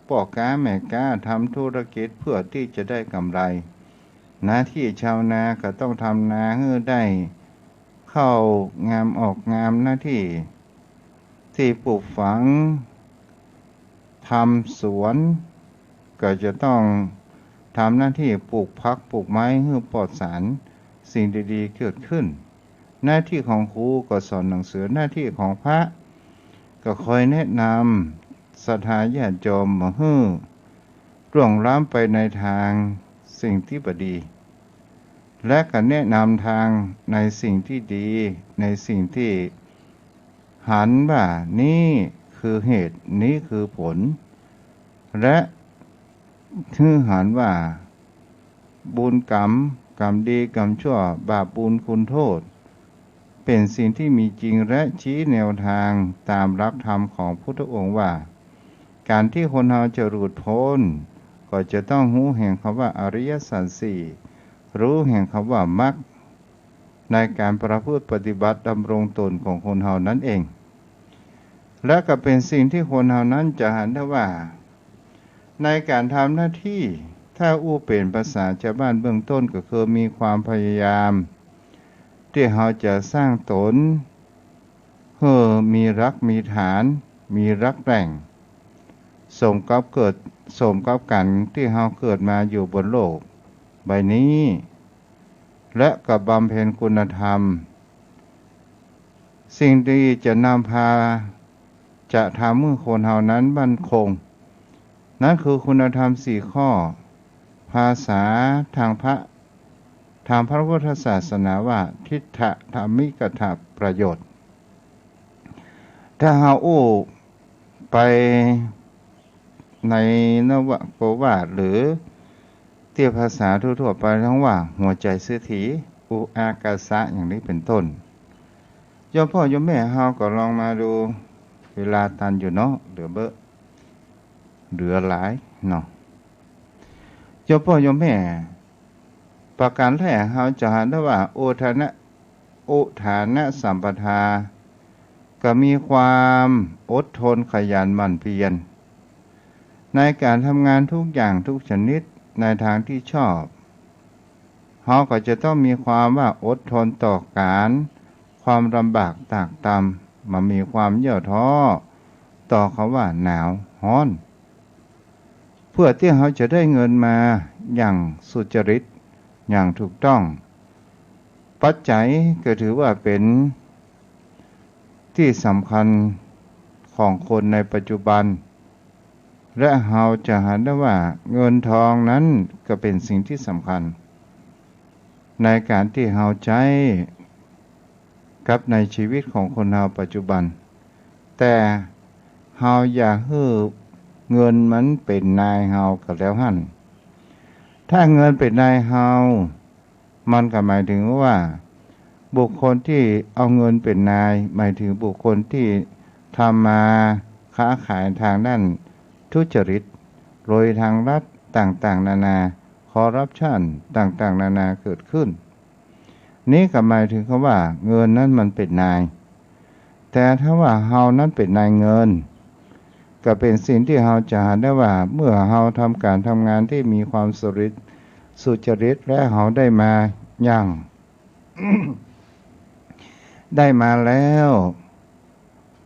ป้อก๊าแม่ก๊าทำธุรกิจเพื่อตี้จะได้กำไร หน้าตี้ชาวนาก็ต้องทำนาหื้อได้ข้าวงามออกงาม หน้าตี้ตี้ปลูกฝังทำสวน ก็จะต้อง ทำหน้าตี้ปลูกผักปลูกไม้หื้อปลอดสารสิ่งดีๆ เกิดขึ้น หน้าตี้ของครูก็สอนหนังสือ หน้าตี้ของพระก็คอยแนะนำศรัทธาญาติโยมบ่หื้อล่วงล้ำไปในตางสิ่งตี้บ่ดี และก็แนะนำตางในสิ่งตี้ดี ในสิ่งตี้หันว่านี้คือเหตุ นี้คือผล และหื้อหันว่าบุญกรรม กรรมดีกรรมชั่ว บาปบุญคุณโทษ เป๋นสิ่งตี้มีจริง และชี้แนวตางต๋ามหลักธรรมของพุทธองค์ว่า ก๋านตี้คนเฮาจะหลุดป๊น ก็จะต้องฮู้แห่งกำว่าอริยสัจสี่ ฮู้แห่งกำว่ามรรค ในก๋านประพฤติปฏิบัติดำรงต๋นของคนเฮานั้นเอง และก็เป๋นสิ่งตี้คนเฮานั้นจะหันได้ว่า ในก๋านทำหน้าตี้ ถ้าอู้เป๋นภาษาจาวบ้านเบื้องต้นก็คือมีความพยายาม ตี้เฮาจะสร้างต๋นหื้อมีหลักมีฐาน มีหลักแหล่ง สมกับเกิด สมกับก๋านตี้เฮาเกิดมาอยู่บนโลกใบนี้ และก็บำเพ็ญคุณธรรม สิ่งตี้จะนำพา จะทำหื้อคนเฮานั้นมั่นคง นั้นคือคุณธรรมสี่ข้อ ภาษาตางพระ ตางพระพุทธศาสนาว่า ทิฏฐธรรมิกถประโยชน์ ถ้าเฮาอู้ไปในนวโกวาท หรือตี้ภาษาทั่วๆ ไปฮ้องว่าหัวใจ๋เศรษฐี อุอากาสะ อย่างนี้เป๋นต้น โยมป้อโยมแม่เฮาก็ลองมาดู เวลาตันอยู่เนาะ เหลือเบ้อ เหลือหลายเนาะ โยมป้อโยมแม่ ประก๋านแรกเฮาจะหันได้ว่า อุทานะ อุทานะสัมปทา ก็มีความอดทนขยันหมั่นเพียร ในก๋านทำงานทุกอย่างทุกชนิดในตางตี้ชอบ เฮาก็จะต้องมีความว่าอดทนต่อก๋าน ความลำบากตากตำ บ่มีความย่อท้อต่อกำว่าหนาวฮ้อน เพื่อตี้เฮาจะได้เงินมาอย่างสุจริต อย่างถูกต้อง ปัจจัยก็ถือว่าเป๋นตี้สำคัญของคนในปัจจุบัน และเฮาจะหันได้ว่าเงินทองนั้นก็เป๋นสิ่งตี้สำคัญ ในก๋านตี้เฮาใจ๊กับในชีวิตของคนเฮาปัจจุบัน แต่เฮาอย่าหื้อเงินมันเป๋นนายเฮาก็แล้วหั้น ถ้าเงินเป๋นนายเฮา มันก็หมายถึงว่า บุคคลตี้เอาเงินเป๋นนาย หมายถึงบุคคลตี้ทำมาค้าขายตางด้านทุจริต โดยตางลัดต่างๆ นานา คอร์รัปชันต่างๆ นานาเกิดขึ้น นี้ก็หมายถึงกำว่าเงินนั้นมันเป๋นนาย แต่ถ้าว่าเฮานั้นเป๋นนายเงิน ก็เป๋นสิ่งตี้เฮาจะหันได้ว่า เมื่อเฮาทำก๋านทำงานตี้มีความสุริต สุจริต และเฮาได้มาอย่าง ได้มาแล้ว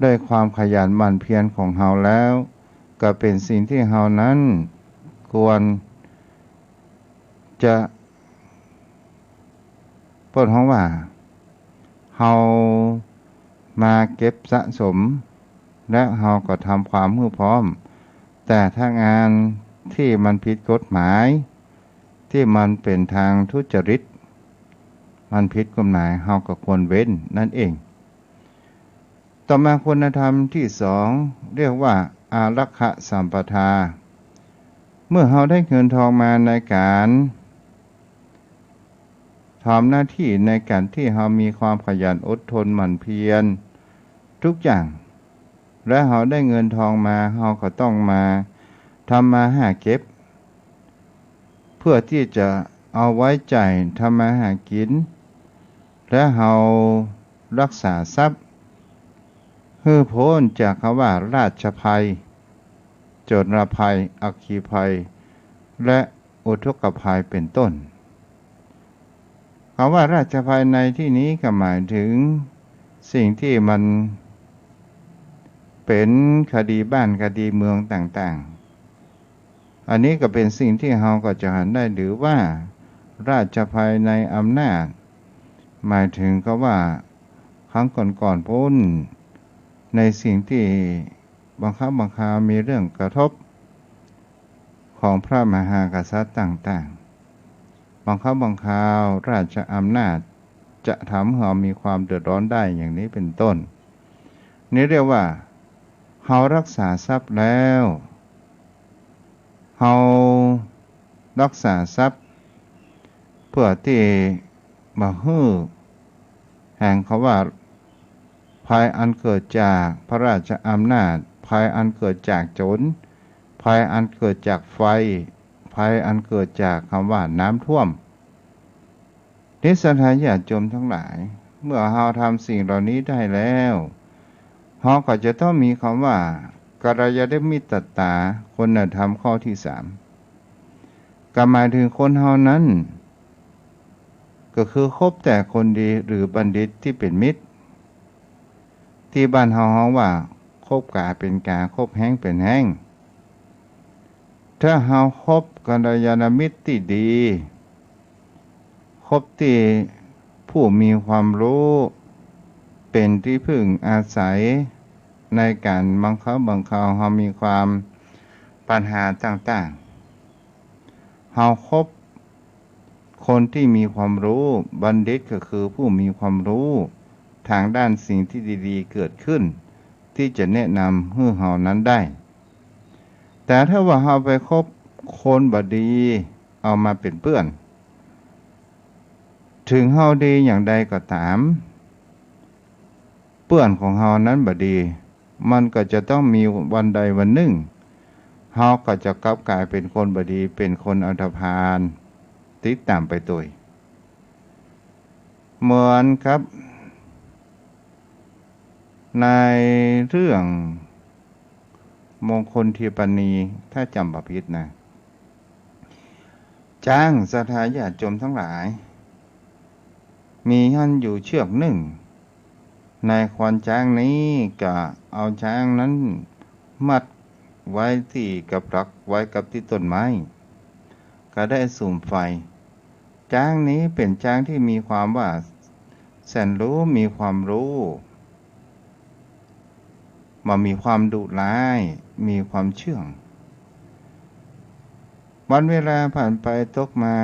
ด้วยความขยันหมั่นเพียรของเฮาแล้ว ก็เป๋นสิ่งตี้เฮานั้นควรจะ เปิ้นฮ้องว่า เฮามาเก็บสะสม และเฮาก็ทำความหื้อพร้อม แต่ถ้างานตี้มันผิดกฎหมาย ตี้มันเป๋นตางทุจริต มันผิดกฎหมาย เฮาก็ควรเว้นนั่นเอง ต่อมาคุณธรรมตี้สอง เรียกว่าอารักขสัมปทา เมื่อเฮาได้เงินทองมาในก๋านทำหน้าตี้ ในก๋านตี้เฮามีความขยันอดทนหมั่นเพียรทุกอย่าง และเฮาได้เงินทองมา เฮาก็ต้องมาทำมาหาเก็บ เพื่อตี้จะเอาไว้ใจ๊ทำมาหากิ๋น และเฮารักษาทรัพย์ หื้อป๊นจากกำว่าราชภัย โจรภัย อัคคีภัย และอุทกภัยเป๋นต้น กำว่าราชภัยในตี้นี้ก็หมายถึงสิ่งตี้มันเป๋นคดีบ้านคดีเมืองต่างๆ อันนี้ก็เป๋นสิ่งตี้เฮาก็จะหันได้ หรือว่าราชภัยในอำนาจ หมายเถิงกับว่าครั้งก่อนๆ ปู้น ในสิ่งตี้บางครั้งบางคราวมีเรื่องกระทบของพระมหากษัตริย์ต่างๆ บางครั้งบางคราวราชอำนาจจะทำให้เฮามีความเดือดร้อนได้อย่างนี้เป็นต้น นี่เรียกว่าเฮารักษาทรัพย์แล้ว เฮารักษาทรัพย์ เปื้อตี้บ่หื้อแห่งคำว่า ภัยอันเกิดจากพระราชอำนาจ ภัยอันเกิดจากโจร ภัยอันเกิดจากไฟ ภัยอันเกิดจากคำว่าน้ำท่วม นี่ศรัทธาญาติโยมทั้งหลาย เมื่อเฮาทำสิ่งเหล่านี้ได้แล้ว เฮาก็จะต้องมีคำว่า กัลยาณมิตรตา คุณธรรมข้อตี้สาม ก็หมายเถิงคนเฮานั้น ก็คือคบแต่คนดีหรือบัณฑิตตี้เป๋นมิตร ตี้บ้านเฮาฮ้องว่า คบก๋าเป๋นก๋า คบแฮ้งเป๋นแฮ้ง ถ้าเฮาคบกัลยาณมิตรตี้ดี คบตี้ผู้มีความฮู้เป๋นตี้พึ่งอาศัย ในก๋านบางคราวบางคราวเฮามีความปัญหาต่างๆ เฮาคบคนตี้มีความฮู้ บัณฑิตก็คือผู้มีความฮู้ทางด้านสิ่งตี้ดีๆ เกิดขึ้น ตี้จะแนะนำหื้อเฮานั้นได้ แต่ถ้าว่าเฮาไปคบคนบ่ดี เอามาเป๋นเปื้อน เถิงเฮาดีอย่างใดก็ต๋าม เปื้อนของเฮานั้นบ่ดี มันก็จะต้องมีวันใดวันนึ่ง เฮาก็จะกลับก๋ายเป๋นคนบ่ดี เป๋นคนอันธพาล ติดต๋ามไปโตย เหมือนกับในเรื่องมงคลเทปานี ถ้าจ๋ำบ่ผิดนะ จ๊างศรัทธาญาติโยมทั้งหลาย มีหั้นอยู่เชือกนึ่ง นายควานจ๊างนี้ก็เอาจ๊างนั้นมัดไว้ตี้กับดัก ไว้กับตี้ต้นไม้ ก็ได้สุมไฟ จ๊างนี้เป๋นจ๊างตี้มีความว่าแสนรู้ มีความฮู้ บ่มีความดุร้าย มีความเชื่อง วันเวลาผ่านไปตกมา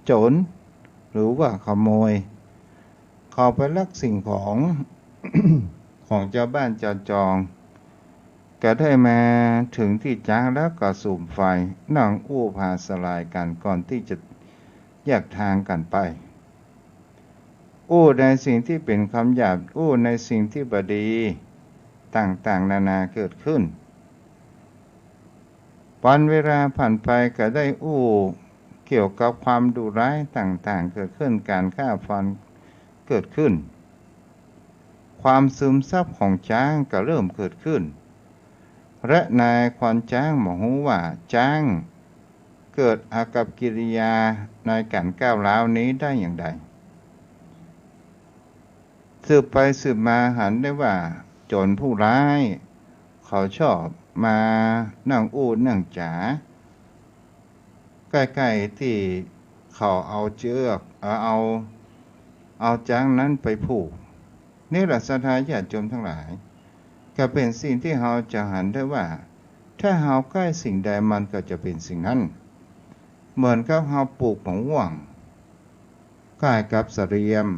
โจร หรือว่าขโมย เข้าไปลักสิ่งของ ของจาวบ้านจาวจอง ก็ได้มาเถิงตี้จ๊างแล้วก็สุมไฟ นั่งอู้ผาสลายกั๋นก่อนตี้จะแยกทางกั๋นไป อู้ในสิ่งตี้เป๋นคำหยาบ อู้ในสิ่งตี้บ่ดี ต่างๆ นานาเกิดขึ้น วันเวลาผ่านไปก็ได้อู้เกี่ยวกับความดุร้ายต่างๆ เกิดขึ้น ก๋านฆ่าฟันเกิดขึ้น ความซึมซับของจ๊างก็เริ่มเกิดขึ้น และนายควานจ๊างบ่ฮู้ว่าจ๊างเกิดอากัปกิริยาในก๋านก้าวร้าวนี้ได้อย่างใด สืบไปสืบมาหันได้ว่าโจรผู้ร้ายเขาชอบมานั่งอู้นั่งจ๋า ใก้ๆ ตี้เขาเอาเจื้อก เอา เอา เอาจ๊างนั้นไปผูก นี่แหละศรัทธาญาติโยมทั้งหลาย ก็เป๋นสิ่งตี้เฮาจะหันได้ว่า ถ้าเฮาใก้สิ่งใดมันก็จะเป๋นสิ่งนั้น เหมือนกับเฮาปลูกหมากม่วง ใก้กับเสลียม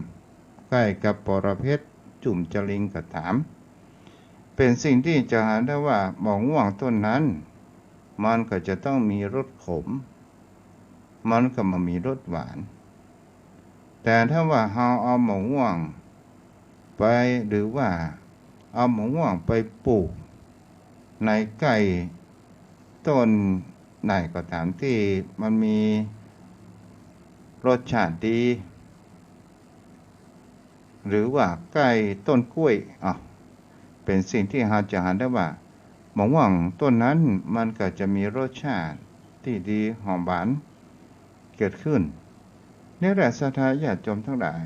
ใก้กับปอระเพ็ด จุ่มจาริงก็ต๋าม เป๋นสิ่งตี้จะหันได้ว่าหมากม่วงต้นนั้น มันก็จะต้องมีรสขม มันก็บ่มีรสหวาน แต่ถ้าว่าเฮาเอาหมากม่วงไป หรือว่าเอาหมากม่วงไปปลูกในใก้ต้นไหนก็ต๋ามตี้มันมีรสชาติดี หรือว่าใก้ต้นกล้วย อ่ะ เป๋นสิ่งตี้เฮาจะหันได้ว่าหมากม่วงต้นนั้นมันก็จะมีรสชาติตี้ดีหอมหวานเกิดขึ้น นี่แหละศรัทธาญาติโยมทั้งหลาย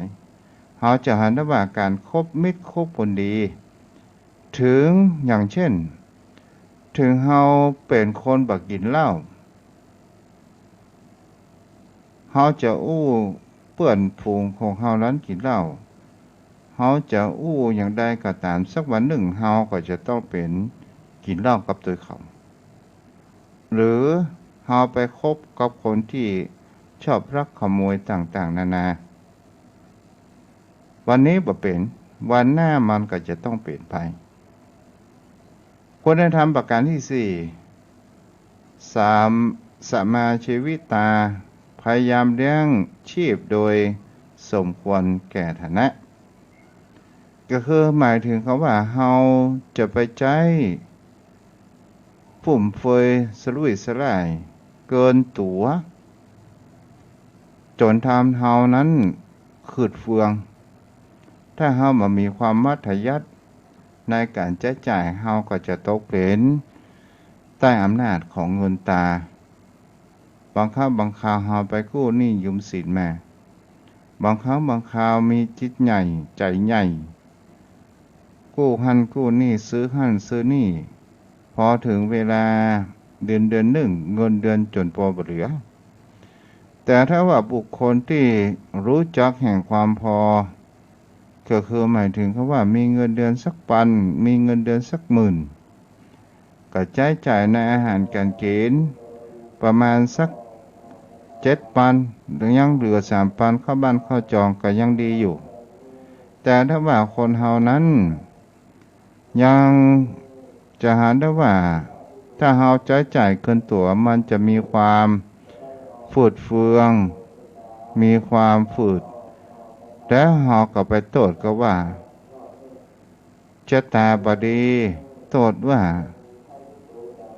เฮาจะหันได้ว่าก๋านคบมิตรคบคนดี เถิงอย่างเจ้น เถิงเฮาเป๋นคนบ่กิ๋นเหล้า เฮาจะอู้เปื้อนฝูงของเฮานั้นกิ๋นเหล้า เฮาจะอู้อย่างใดก็ต๋าม สักวันนึ่งเฮาก็จะต้องเป๋นกิ๋นเหล้ากับตวยเขา หรือเฮาไปคบกับคนตี้ชอบลักขโมยต่างๆ นานา วันนี้บ่เป๋น วันหน้ามันก็จะต้องเป๋นไป คุณธรรมประการตี้สี่ สาม สมมาชีวิตา พยายามเลี้ยงชีพโดยสมควรแก่ฐานะ ก็คือหมายถึงกำว่าเฮาจะไปใจ๊ฟุ่มเฟือยสุรุ่ยสุร่ายเกินตั๋ว จ๋นทำเฮานั้นฝืดเฟือง ถ้าเฮาบ่มีความมัธยัสถ์ในก๋านใจ๊จ่าย เฮาก็จะตกเป๋นใต้อำนาจของเงินตรา บางครั้งบางคราวเฮาไปกู้หนี้ยืมสินมา บางครั้งบางคราวมีจิตใหญ่ใจ๋ใหญ่ กู้หั้นกู้นี่ ซื้อหั้นซื้อนี่ พอเถิงเวลาเดือนเดือนนึ่ง เงินเดือนจ๋นปอบ่เหลือ แต่ถ้าว่าบุคคลตี้รู้จักแห่งความพอ ก็คือหมายถึงกำว่ามีเงินเดือนสักปัน มีเงินเดือนสักหมื่น ก็ใจ๊จ่ายในอาหารก๋านกิ๋นประมาณสักเจ็ดปัน หรือยังเหลือสามปันเข้าบ้านเข้าจองก็ยังดีอยู่ แต่ถ้าว่าคนเฮานั้นยังจะหันได้ว่า ถ้าเฮาใจ๊จ่ายเกินตั๋ว มันจะมีความฝืดเฟือง มีความฝืด แล้วเฮาก็ไปโต้ษกำว่า จะต๋าบ่ดี โต้ษว่า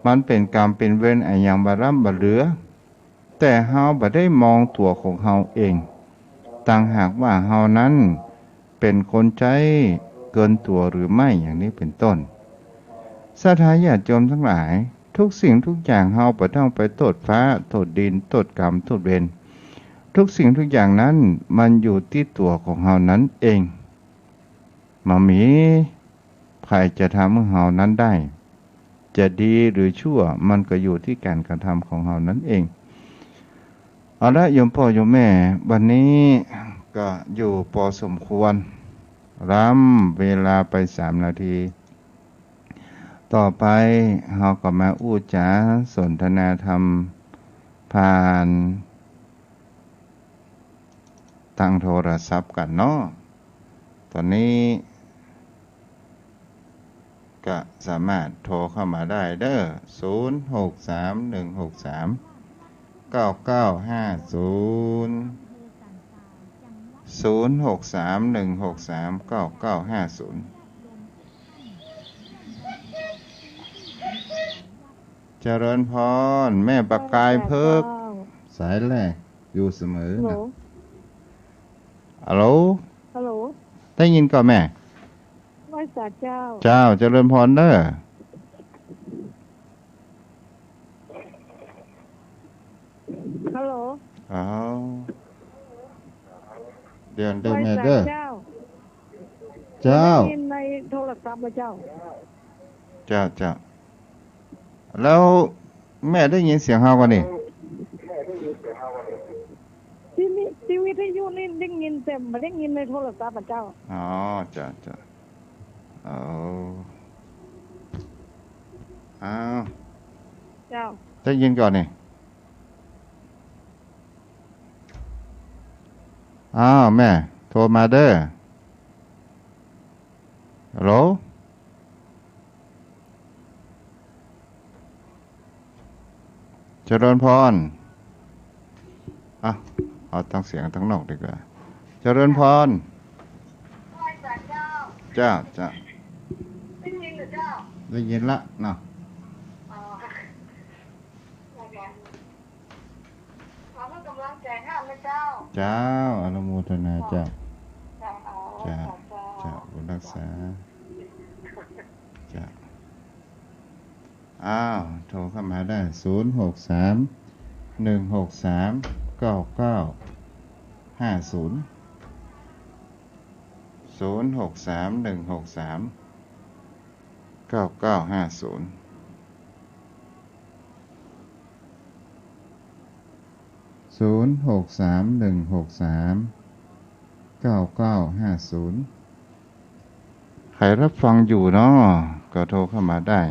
มันเป๋นกรรมเป๋นเวรอะหยังบ่ล้ำบ่เหลือ แต่เฮาบ่ได้มองตั๋วของเฮาเอง ต่างหากว่าเฮานั้นเป๋นคนใจ๊เกินตั๋วหรือไม่ อย่างนี้เป๋นต้น ศรัทธาญาติโยมตังหลาย ทุกสิ่งทุกอย่างเฮาบ่ต้องไปโต้ษฟ้า โต้ษดิน โต้ษกรรม โต้ษเวร ทุกสิ่งทุกอย่างนั้นมันอยู่ตี้ตั๋วของเฮานั้นเอง บ่มีใผจะทำหื้อเฮานั้นได้ จะดีหรือชั่ว มันก็อยู่ตี้ก๋านกระทำของเฮานั้นเอง เอาละ โยมป้อโยมแม่ วันนี้ก็อยู่ปอสมควร ล้ำเวลาไปสามนาที ต่อไปเฮาก็มาอู้จ๋าสนทนาธรรมผ่าน ตางโทรศัพท์กั๋นเนาะ ต๋อนนี้ก็สามารถโทรเข้ามาได้เด้อ ศูนย์ หก สาม หนึ่ง หก สาม เก้า เก้า ห้า ศูนย์ ศูนย์ หก สาม หนึ่ง หก สาม เก้า เก้า ห้า ศูนย์ เจริญพร แม่ประกายเพชร เจ้า สายแรกอยู่เสมอนะ ฮัลโหล ฮัลโหล ฮัลโหล ได้ยินก่อแม่ ไหว้สาเจ้า เจ้า เจริญพรเด้อ ฮัลโหล อ้าว เดี๋ยว เดี๋ยวแม่เด้อ ไหว้สาเจ้า เจ้า ได้ยินในโทรศัพท์บ่เจ้า เจ้า เจ้า แล้วแม่ได้ยินเสียงเฮาก่อนี่ ตี้นี่ ตี้วิทยุนี่ได้ยิน แต่บ่ได้ยินในโทรศัพท์อะเจ้า อ๋อ เจ้า เจ้า เอา อ้าว เจ้า ได้ยินก่อนี่ อ้าว แม่โทรมาเด้อ ฮัลโหล เจริญพร อ่ะ เอาตางเสียงตางนอกดีกว่า เจริญพร เจ้า เจ้า ได้ยินละเนาะ ขอเพื่อกำลังใจให้นะเจ้า เจ้า อนุโมทนาเจ้า เจ้า เจ้า เจ้า เจ้า บุญรักษา เจ้า อ้าว โทรเข้ามาได้ ศูนย์ หก สาม หนึ่ง หก สาม เก้า เก้า ห้า ศูนย์ ศูนย์ หก สาม หนึ่ง หก สาม เก้า เก้า ห้า ศูนย์ ศูนย์ หก สาม หนึ่ง หก สาม เก้า เก้า ห้า ศูนย์ ใผรับฟังอยู่เนาะ ก็โทรเข้ามาได้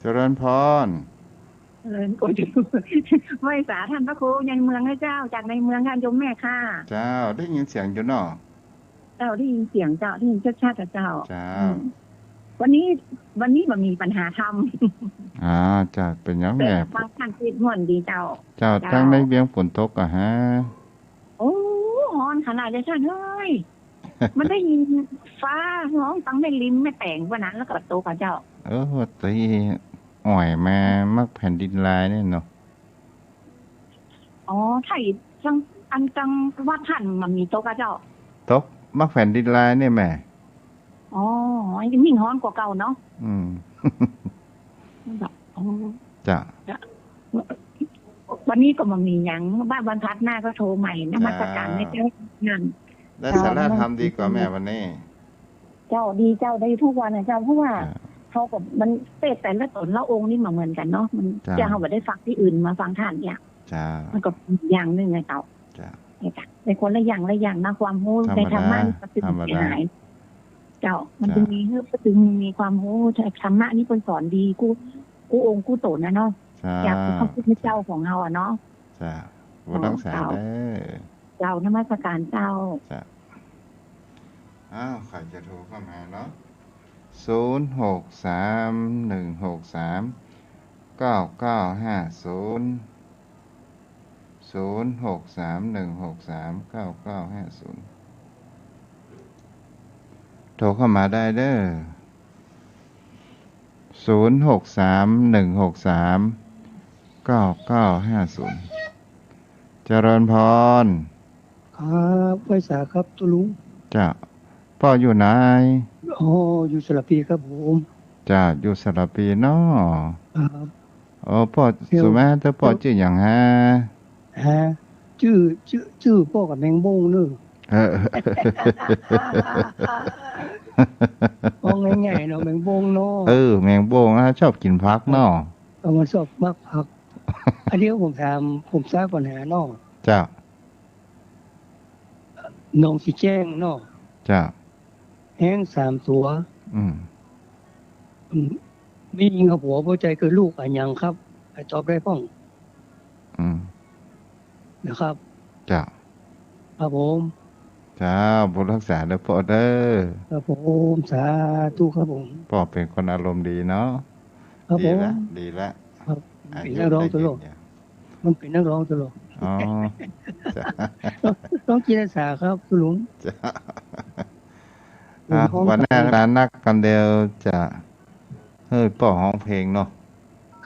เจริญพร เจริญพร ไหว้สาท่านพระครูในเมืองนะเจ้า จากในเมืองค่ะ โยมแม่ค่ะ เจ้า ได้ยินเสียงอยู่เนาะ เจ้า ได้ยินเสียงเจ้า ได้ยินชัดๆ อะเจ้า เจ้า อืม วันนี้ วันนี้บ่มีปัญหาธรรม อ่า เจ้า เป๋นหยังแม่ แต่ฟังท่านเทศน์ม่วนดีเจ้า เจ้า เจ้า ตังในเวียงฝนตกก่อฮะ โอ้ ฮ้อนขนาดเลยท่านเอ้ย มันได้ยินฟ้าฮ้องตังแม่ริมแม่แต๋งวันนั้นแล้วก็ตกอะเจ้า เออ ตี้อ่อยมามักแผ่นดินลายเนี่ยเนาะ อ๋อ ใช่ จัง อันจังหวัดท่านมันมีตกอะเจ้า ตกมักแผ่นดินลายเนี่ยแม่ อ๋อ อันนี้ยิ่งฮ้อนกว่าเก่าเนาะ อืม แบบ อ๋อ จ้ะ จ้ะ วันนี้ก็บ่มีหยัง บ้านบรรทัดหน้าก็โทรใหม่ นมัสการในเจ้า นั่น ได้สาระธรรมดีกว่าแม่วันนี้ เจ้า ดีเจ้า ได้ทุกวันนะเจ้า เพราะว่า จ้ะ เขาก็ มันเทศน์แต่ละต๋นละองค์นี่บ่เหมือนกั๋นเนาะ มัน จ้ะ จะเอาไปได้ฟังตี้อื่นมาฟังท่านเนี่ย จ้ะ มันก็อย่างนึ่งไงเจ้า จ้ะ เนี่ยจ้ะ เป็นคนละอย่างละอย่างนะ ความฮู้ในธรรมะนี่ก็ตึง ธรรมดา เสียหาย เจ้า มัน จ้ะ จึงมี จึงมีความฮู้ ธรรมะนี่เปิ้นสอนดีกู้ กู้องค์กู้ต๋นนะเนาะ จ้ะ จากพระพุทธเจ้าของเฮาอะเนาะ จ้ะ บ่ต้องสา เจ้า เด้อ เจ้า นมัสการเจ้า จ้ะ อ้าว ใผจะโทรเข้ามาเนาะ ศูนย์ หก สาม หนึ่ง หก สาม เก้า เก้า ห้า ศูนย์ ศูนย์ หก สาม หนึ่ง หก สาม เก้า เก้า ห้า ศูนย์ โทรเข้ามาได้เด้อ ศูนย์ หก สาม หนึ่ง หก สาม เก้า เก้า ห้า ศูนย์ เจริญพร ครับ ไหว้สาครับตุ๊ลุง จ้ะ ป้ออยู่ไหน อ๋อ อยู่สระพีครับผม จ้ะ อยู่สระพีเนาะ ครับ โอ้ ป้อ เดี๋ยว สุมาเตอร์ ป้อจื้อหยังฮะ ฮะ จื้อ จื้อ จื้อป้อกับแมงบ้งเนอะ เออ เอาง่ายๆ เนาะ แมงบ้งเนาะ เออ แมงบ้งนะ ชอบกิ๋นผักเนาะ เอามาชอบมักผัก อันนี้ผมถาม ผมทราบปัญหาเนาะ จ้ะ หนองสีแจ้งเนาะ จ้ะ แฮ้งสามตั๋ว อืม อืม แม่ญิงกับผัวบ่ใจ้คือลูกอะหยังครับ ใผตอบได้พ่อง อืม นะครับ จ้ะ ครับผม จ้า บุญรักษาเด้อป้อเด้อ ครับผม สาธุครับผม ป้อเป๋นคนอารมณ์ดีเนาะ ครับผม ดีละ ดีละ ครับ อายุ เป๋นนักร้องตลก ได้ยืนยาว มันเป๋นนักร้องตลก อ๋อ จ้ะ ร้องจิตอาสาครับตุ๊ลุง จ้ะ อ่ะ วันหน้านัดกั๋นเดี๋ยวจะหื้อป้อฮ้องเพลงเนาะ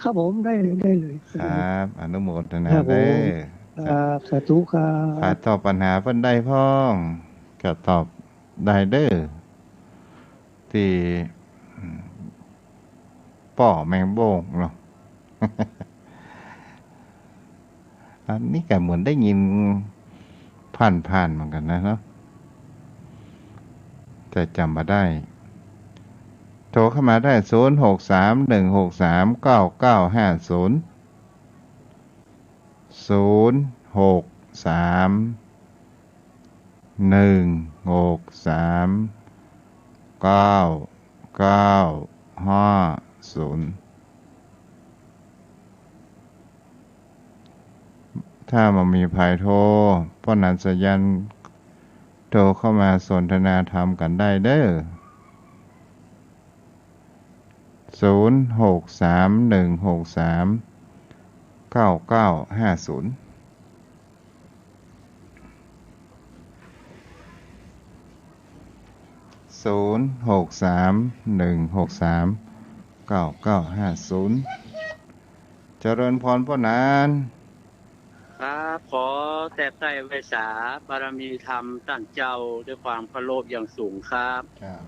ครับผม ได้เลย ได้เลย ครับ อนุโมทนา ครับผม เด้อ ครับ สาธุครับ ใผตอบปัญหาเปิ้นได้พ่อง ก็ตอบได้เด้อ ตี้ อืม ป้อแมงบ้งเนาะ อันนี้ก็เหมือนได้ยินผ่านๆ เหมือนกั๋นนะเนาะ แต่จ๋ำบ่ได้ โทรเข้ามาได้ ศูนย์ หก สาม หนึ่ง หก สาม เก้า เก้า ห้า ศูนย์ ศูนย์ หก สาม หนึ่ง หก สาม เก้า เก้า ห้า ศูนย์ ถ้าบ่มีใผโทร ป้อหนานสายัณ โทรเข้ามาสนทนาธรรมกั๋นได้เด้อ ศูนย์ หก สาม หนึ่ง หก สาม เก้า เก้า ห้า ศูนย์ ศูนย์ หก สาม หนึ่ง หก สาม เก้า เก้า ห้า ศูนย์ เจริญพรป้อหนาน ครับ ขอแตบใต้ไหว้สาบารมีธรรมต้านเจ้าด้วยความเคารพอย่างสูงครับ ครับ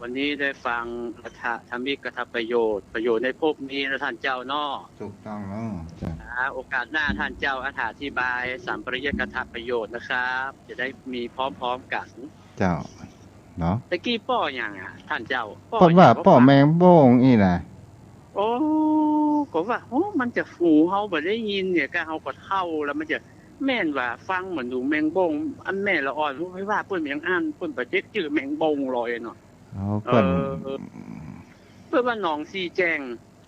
วันนี้ได้ฟังอัฏฐธรรมิกถประโยชน์ ประโยชน์ในภพนี้นะท่านเจ้าเนาะ ถูกต้องแล้ว เจ้า อ่า โอกาสหน้าท่านเจ้าอธิบายสัมปยุตตกถประโยชน์นะครับ จะได้มีพร้อมๆ กั๋น เจ้า เนาะ ตะกี้ป้อหยังอะท่านเจ้า ป้อ ป้อหยัง ว่าป้อแมงบ้งอี้นะ โอ้ ก็ว่า โอ้ มันจะหูเฮาบ่ได้ยินเนี่ย ก็เฮาก็เฒ่าแล้ว มันจะแม่นว่าฟังเหมือนดูแมงบ้ง อันแม่ละอ่อน โอ้ย ว่าเปิ้นยังอั้น เปิ้นบ่เจ็บจื้อแมงบ้งลอยเนาะ อ๋อ เปิ้น เออ เปิ้นว่าหนองสี่แจ้ง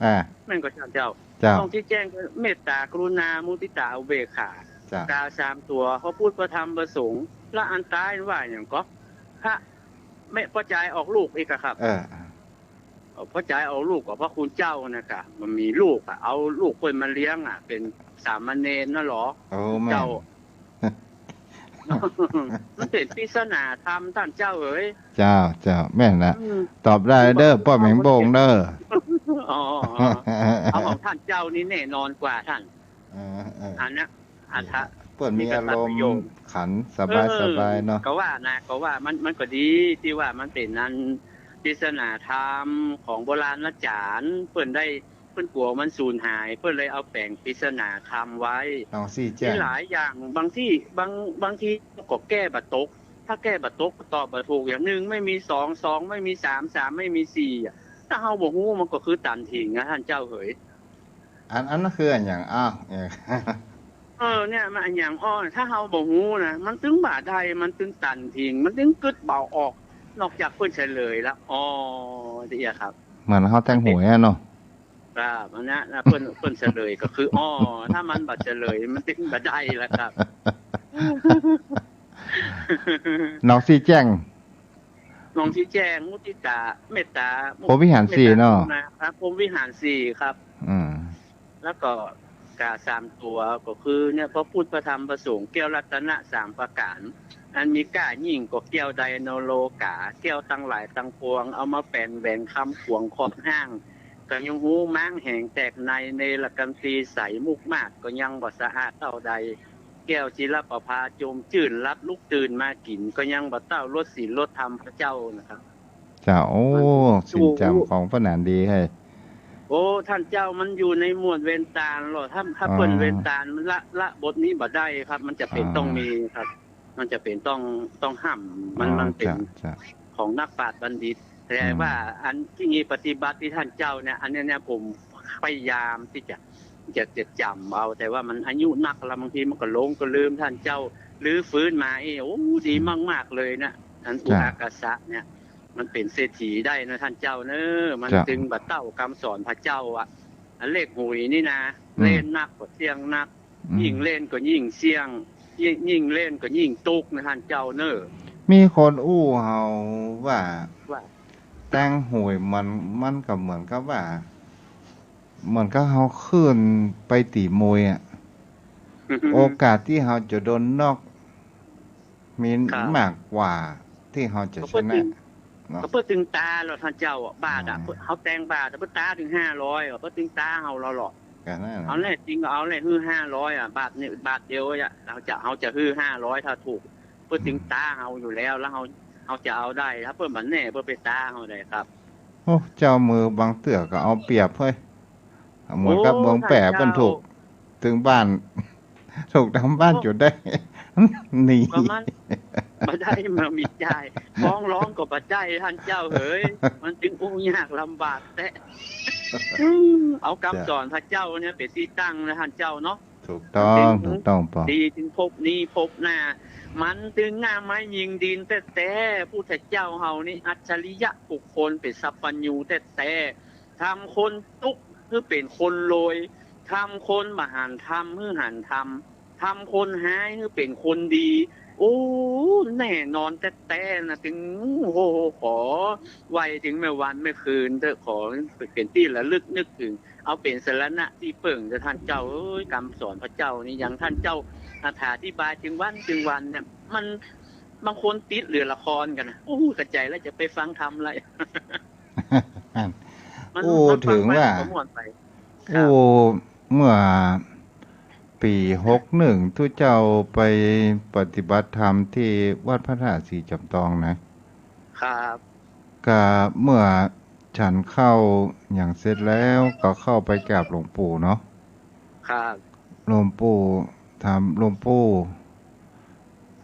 อ่า แม่นก่อท่านเจ้า เจ้า หนองสี่แจ้งก็เมตตากรุณามุทิตาอุเบกขา เจ้า กาสามตั๋ว พระพุทธ พระธรรม พระสงฆ์ ละอันต๋ายว่าหยังก่อ พระแม่ป้อจายออกลูกอีกอะครับ เออ เอ่อ ป้อจายออกลูกกับพระคุณเจ้านะกะ มันมีลูกอะ เอาลูกเปิ้นมาเลี้ยงอะ เป๋นสามเณรน่ะเหรอ โอ้ แม่น เจ้า มันเป๋นปริศนาธรรมท่านเจ้าเอ๋ย เจ้า เจ้า แม่นละ อืม ตอบได้เด้อ ป้อแมงบ้งเด้อ อ๋อ เอาของท่านเจ้านี่แน่นอนกว่าท่าน เออ เออ อันเนี้ย อัฏฐะ เปิ้นมีอารมณ์ขันสบายๆ เนาะ เออ ก็ว่านะ ก็ว่ามัน มันก็ดีตี้ว่ามันเป๋นอันปริศนาธรรมของโบราณอาจ๋ารย์ เปิ้นได้ เปิ้นกั๋วมันสูญหาย เปิ้นเลยเอาแป๋งปริศนาธรรมไว้ หนองสี่แจ้ง มีหลายอย่าง บางตี้ บาง บางทีก็แก้บ่ตก ถ้าแก้บ่ตกก็ตอบบ่ถูก อย่างหนึ่งไม่มีสอง สองไม่มีสาม สามไม่มีสี่อะ ถ้าเฮาบ่ฮู้มันก็คือตันถิงนะท่านเจ้าเหย อัน อันนั้นคืออะหยัง อ้าว เออ เนี่ย มันอะหยังอ้อ ถ้าเฮาบ่ฮู้นะ มันตึงบ่ได้ มันตึงตันถิง มันตึงกึ๊ดบ่ออก นอกจากเปิ้นเฉลยละ อ้อ ตี้อะครับ เหมือนเฮาแตงหวยอะเนาะ ครับ อันนั้นนะ เปิ้น เปิ้นเฉลยก็คือ อ้อ ถ้ามันบ่เฉลย มันตึงบ่ได้ละครับ หนองสี่แจ้ง หนองสี่แจ้ง มุทิตา เมตตา พรหมวิหารสี่เนาะ เมตตากรุณาครับ พรหมวิหารสี่ครับ อืม แล้วก็กาสามตั๋วก็คือเนี่ย พระพุทธ พระธรรม พระสงฆ์ แก้วรัตนะสามประก๋าน อันมีก้ายิ่งกว่าแก้วใดในโลก๋า แก้วตังหลายตังปวง เอามาแป๋นแหวงคำขวางขอบห้าง ก็ยังฮู้ม้างแหงแตกใน เนรกันตีใส มุกมาศก็ยังบ่สะอาดเต้าใด แก้วจิรประภาจมจื้น หลับลุกตื่นมากิ๋น ก็ยังบ่เต้ารสศีลรสธรรมพระเจ้านะครับ เจ้า โอ้ มัน ศีลธรรมของพระนานดีเฮ้ย โอ้ ท่านเจ้า มันอยู่ในหมวดเวรตานเหรอ ถ้า ถ้า อ๋อ เปิ้นเวรตานมันละ ละบทนี้บ่ได้ครับ มันจะเป๋น อ๋อ ต้องมีครับ มันจะเป๋นต้อง ต้องห้าม มัน อ๋อ มันเป๋น เจ้า เจ้า ของนักปราชญ์บัณฑิต แต่ อืม ว่าอันตี้มีปฏิบัติตี้ท่านเจ้าเนี่ย อันเนี้ย เนี่ย ผมพยายามตี้จะ จะ จะจ๋ำเอา แต่ว่ามันอายุนักแล้ว บางทีมันก็หลงก็ลืม ท่านเจ้ารื้อฟื้นมา เอ้ โอ้ ดี อืม มากๆ เลยนะ อัน เจ้า อุทากาสะเนี่ย มันเป๋นเศรษฐีได้นะท่านเจ้าเนอะ มัน เจ้า ตึงบ่เต้ากำสอนพระเจ้าอะ อันเลขหวยนี่นะ อืม เล่นนักก็เสี่ยงนัก อืม ยิ่งเล่นก็ยิ่งเสี่ยง ยิ่ง ยิ่งเล่นก็ยิ่งตุ๊กนะท่านเจ้าเนอะ มีคนอู้เฮาว่า ว่า แตงหวยมัน มันก็เหมือนกับว่า เหมือนกับเฮาขึ้นไปตี๋มวยอะ อือฮึ โอกาสตี้เฮาจะโดนน็อก มี ครับ มากกว่าตี้เฮาจะชนะ ก็เปิ้นตึง เนาะ ก็เปิ้นตึงตาแล้วท่านเจ้าอะ บาทอะ อืม เปิ้น เฮาแตงบาทอะ เปิ้นตาตึงห้าร้อยอะ เปิ้นตึงตาเฮาแล้วเหรอ ก็นั่นแหละ เอาแน่จริงก็เอาแน่ หื้อห้าร้อยอะ บาทนี่ บาทเดียวอะ เฮาจะ เฮาจะหื้อห้าร้อย ถ้าถูก เปิ้นตึงตาเฮาอยู่แล้ว แล้วเฮา เฮาจะเอาได้ ถ้าเปิ้นบ่แน่ เปิ้นไปตาเฮาได้ครับ โอ้ เจ้ามือบางเตื้อก็เอาเปรียบเฮ้ย เหมือนกับ โอ้ เมืองแป้ ท่านเจ้า เปิ้นถูกตึงบ้าน ถูกตึงบ้าน โอ้ จุดได้ หนี ประมาณ บ่ได้มามีจ่าย ฟ้องร้องก็บ่ได้ ท่านเจ้าเหย มันตึงอู้ยากลำบากแต๊ อืม เอากำสอนพระเจ้าเนี่ยเป๋นตี้ตั้งนะท่านเจ้าเนาะ ถูกต้อง มันตึง ถูกต้องปอ ดีตึงภพนี้ภพหน้า มันตึงง่ามไม้ยิงดินแต๊ๆ พุทธเจ้าเฮานี่อัจฉริยะบุคคล เป๋นสัพพัญญูแต๊ๆ ทำคนตุ๊กข์หื้อเป๋นคนรวย ทำคนบ่หันธรรมหื้อหันธรรม ทำคนฮ้ายหื้อเป๋นคนดี โอ้ แน่นอนแต๊ๆ นะ ตึง โอ้โห ขอไหว้ตึงแม่วันแม่คืนเต๊อะ ขอเป๋นตี้ระลึกนึกถึง เอาเป๋นสรณะตี้เปิ้งเต๊อะ ท่านเจ้าเอ๋ย กำสอนพระเจ้านี่ อย่างท่านเจ้าอธิบายตึงวันตึงวันเนี่ย มัน บางคนติดเหลือละครกั๋นนะ โอ้ กระใจ๋แล้วจะไปฟังธรรมอะไร มัน โอ้ มันฟังไป ถึงว่า มันก็ม่วนไป ครับ โอ้ เมื่อปี๋หกหนึ่ง ตุ๊เจ้าไปปฏิบัติธรรมตี้วัดพระธาตุศรีจอมตองนะ ครับ ก็เมื่อฉันข้าวหยังเสร็จแล้วก็เข้าไปกราบหลวงปู่เนาะ ครับ หลวงปู่ ถามหลวงปู่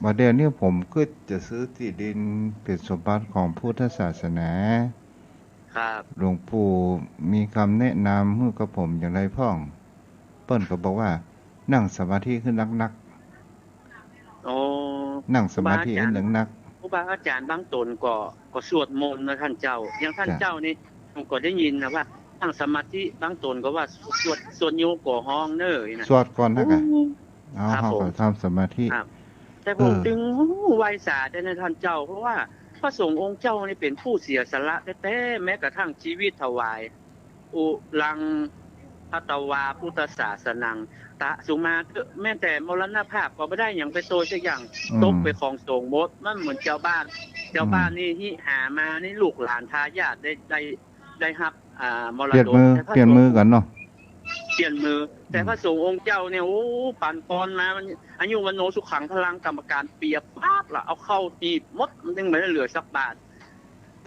บ่าเดี่ยวนี้ผมกึ๊ดจะซื้อตี้ดินเป๋นสมบัติของพุทธศาสนา ครับ หลวงปู่มีกำแนะนำหื้อกับผมอย่างไรพ่อง เปิ้นก็บอกว่านั่งสมาธิหื้อนักๆ อ๋อ นั่งสมาธิหื้อนักๆ ครูบาอาจ๋ารย์บางต๋นก็ ก็สวดมนต์นะต้านเจ้า อย่างต้านเจ้านี่ ผมก็ได้ยินนะว่านั่งสมาธิ บางต๋นก็ว่าสวด สวดโยโกะฮองเน่อนะ สวดก่อนนะกะ โอ้ เอา ครับ เฮาก็ทำสมาธิ ครับ แต่ผม เออ จึงไหว้สาแต่นะต้านเจ้า เพราะว่าพระสงฆ์องค์เจ้านี่เป๋นผู้เสียสละแต๊ๆ แม้กระทั่งชีวิตถวาย อุรัง ภัตวา พุทธศาสนัง ตะสุมาเถอะ แม้แต่มรณภาพก็บ่ได้หยังไปโตยสักอย่าง อืม ตกเป๋นของสงฆ์หมด มันเหมือนเจ้าบ้าน เจ้าบ้าน อืม นี่หิหามานี่ลูกหลานทายาทได้ ได้ ได้ฮับ อ่า มรดก เปลี่ยนมือ แต่พระสงฆ์ เปลี่ยนมือกั๋นเนาะ เปลี่ยนมือ แต่ อืม พระสงฆ์องค์เจ้าเนี่ย โอ้ ปันปอนมา มัน อายุวัณโณสุขังพลัง กรรมการเปียปาดละ เอาเข้าหีบหมด มันยังบ่ได้เหลือสักบาท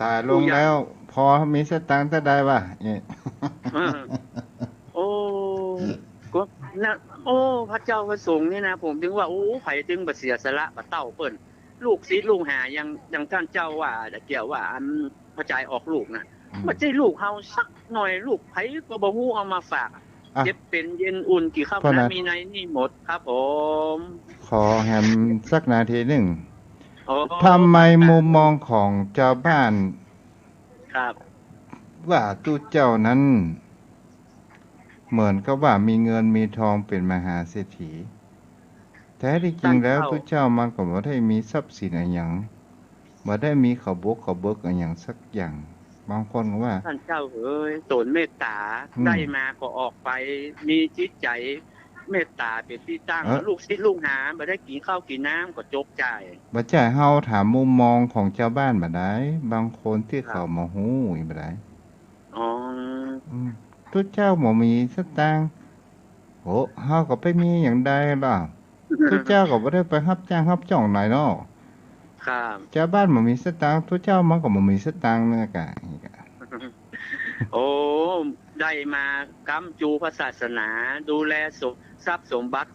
ต๋ายลงแล้ว ผู้ใหญ่ พอมีสตางค์เต้าใดวะ นี่ เออ โอ้ ก็นะ โอ้ พระเจ้าพระสงฆ์นี่นะ ผมจึงว่า โอ้ ใผจึงบ่เสียสละบ่าเต้าเปิ้น ลูกศิษย์ลูกหา อย่าง อย่างต้านเจ้าว่า เกี่ยวว่า อัน พระจายออกลูกนะ อืม บ่ใจ้ลูกเฮาสักหน่อย ลูกใผก็บ่ฮู้เอามาฝาก อ่ะ เจ็บเป๋นเย็นอุ่น กิ๋นข้าว เพราะ กิ๋นน้ำ นะ มีในนี่หมดครับผม ขอแหมสักนาทีนึ่ง โอ้ ทำไมมุมมองของจาวบ้าน ครับ ว่าตุ๊เจ้านั้น เหมือนกับว่ามีเงินมีทองเป๋นมหาเศรษฐี แท้ตี้จริงแล้ว ต้านเจ้า ตุ๊เจ้ามันก็บ่ได้มีทรัพย์สินอะหยัง บ่ได้มีขาวบกขาวเบิกอะหยังสักอย่าง บางคนก็ว่า ต้านเจ้าเอ๋ย ต๋นเมตต๋า อืม ได้มาก็ออกไป มีจิตใจ๋เมตต๋าเป๋นตี้ตั้ง เออ ลูกศิษย์ลูกหา บ่ได้กิ๋นข้าวกิ๋นน้ำก็จกจ่าย บ่ใจ้ เฮาถามมุมมองของจาวบ้านบ่าด๋าย บางคนตี้ ครับ เขาบ่ฮู้บ่าด๋าย อ๋อ อืม ตุ๊เจ้าบ่มีสตางค์ โห เฮาก็ไปมีอย่างใดล่ะ ตุ๊เจ้าก็บ่ได้ไปฮับจ้างฮับจ้องไหนเนาะ ครับ จาวบ้านบ่มีสตางค์ ตุ๊เจ้ามันก็บ่มีสตางค์เนาะกะ โอ้ ได้มาค้ำจูพระศาสนา ดูแลสม ทรัพย์สมบัติ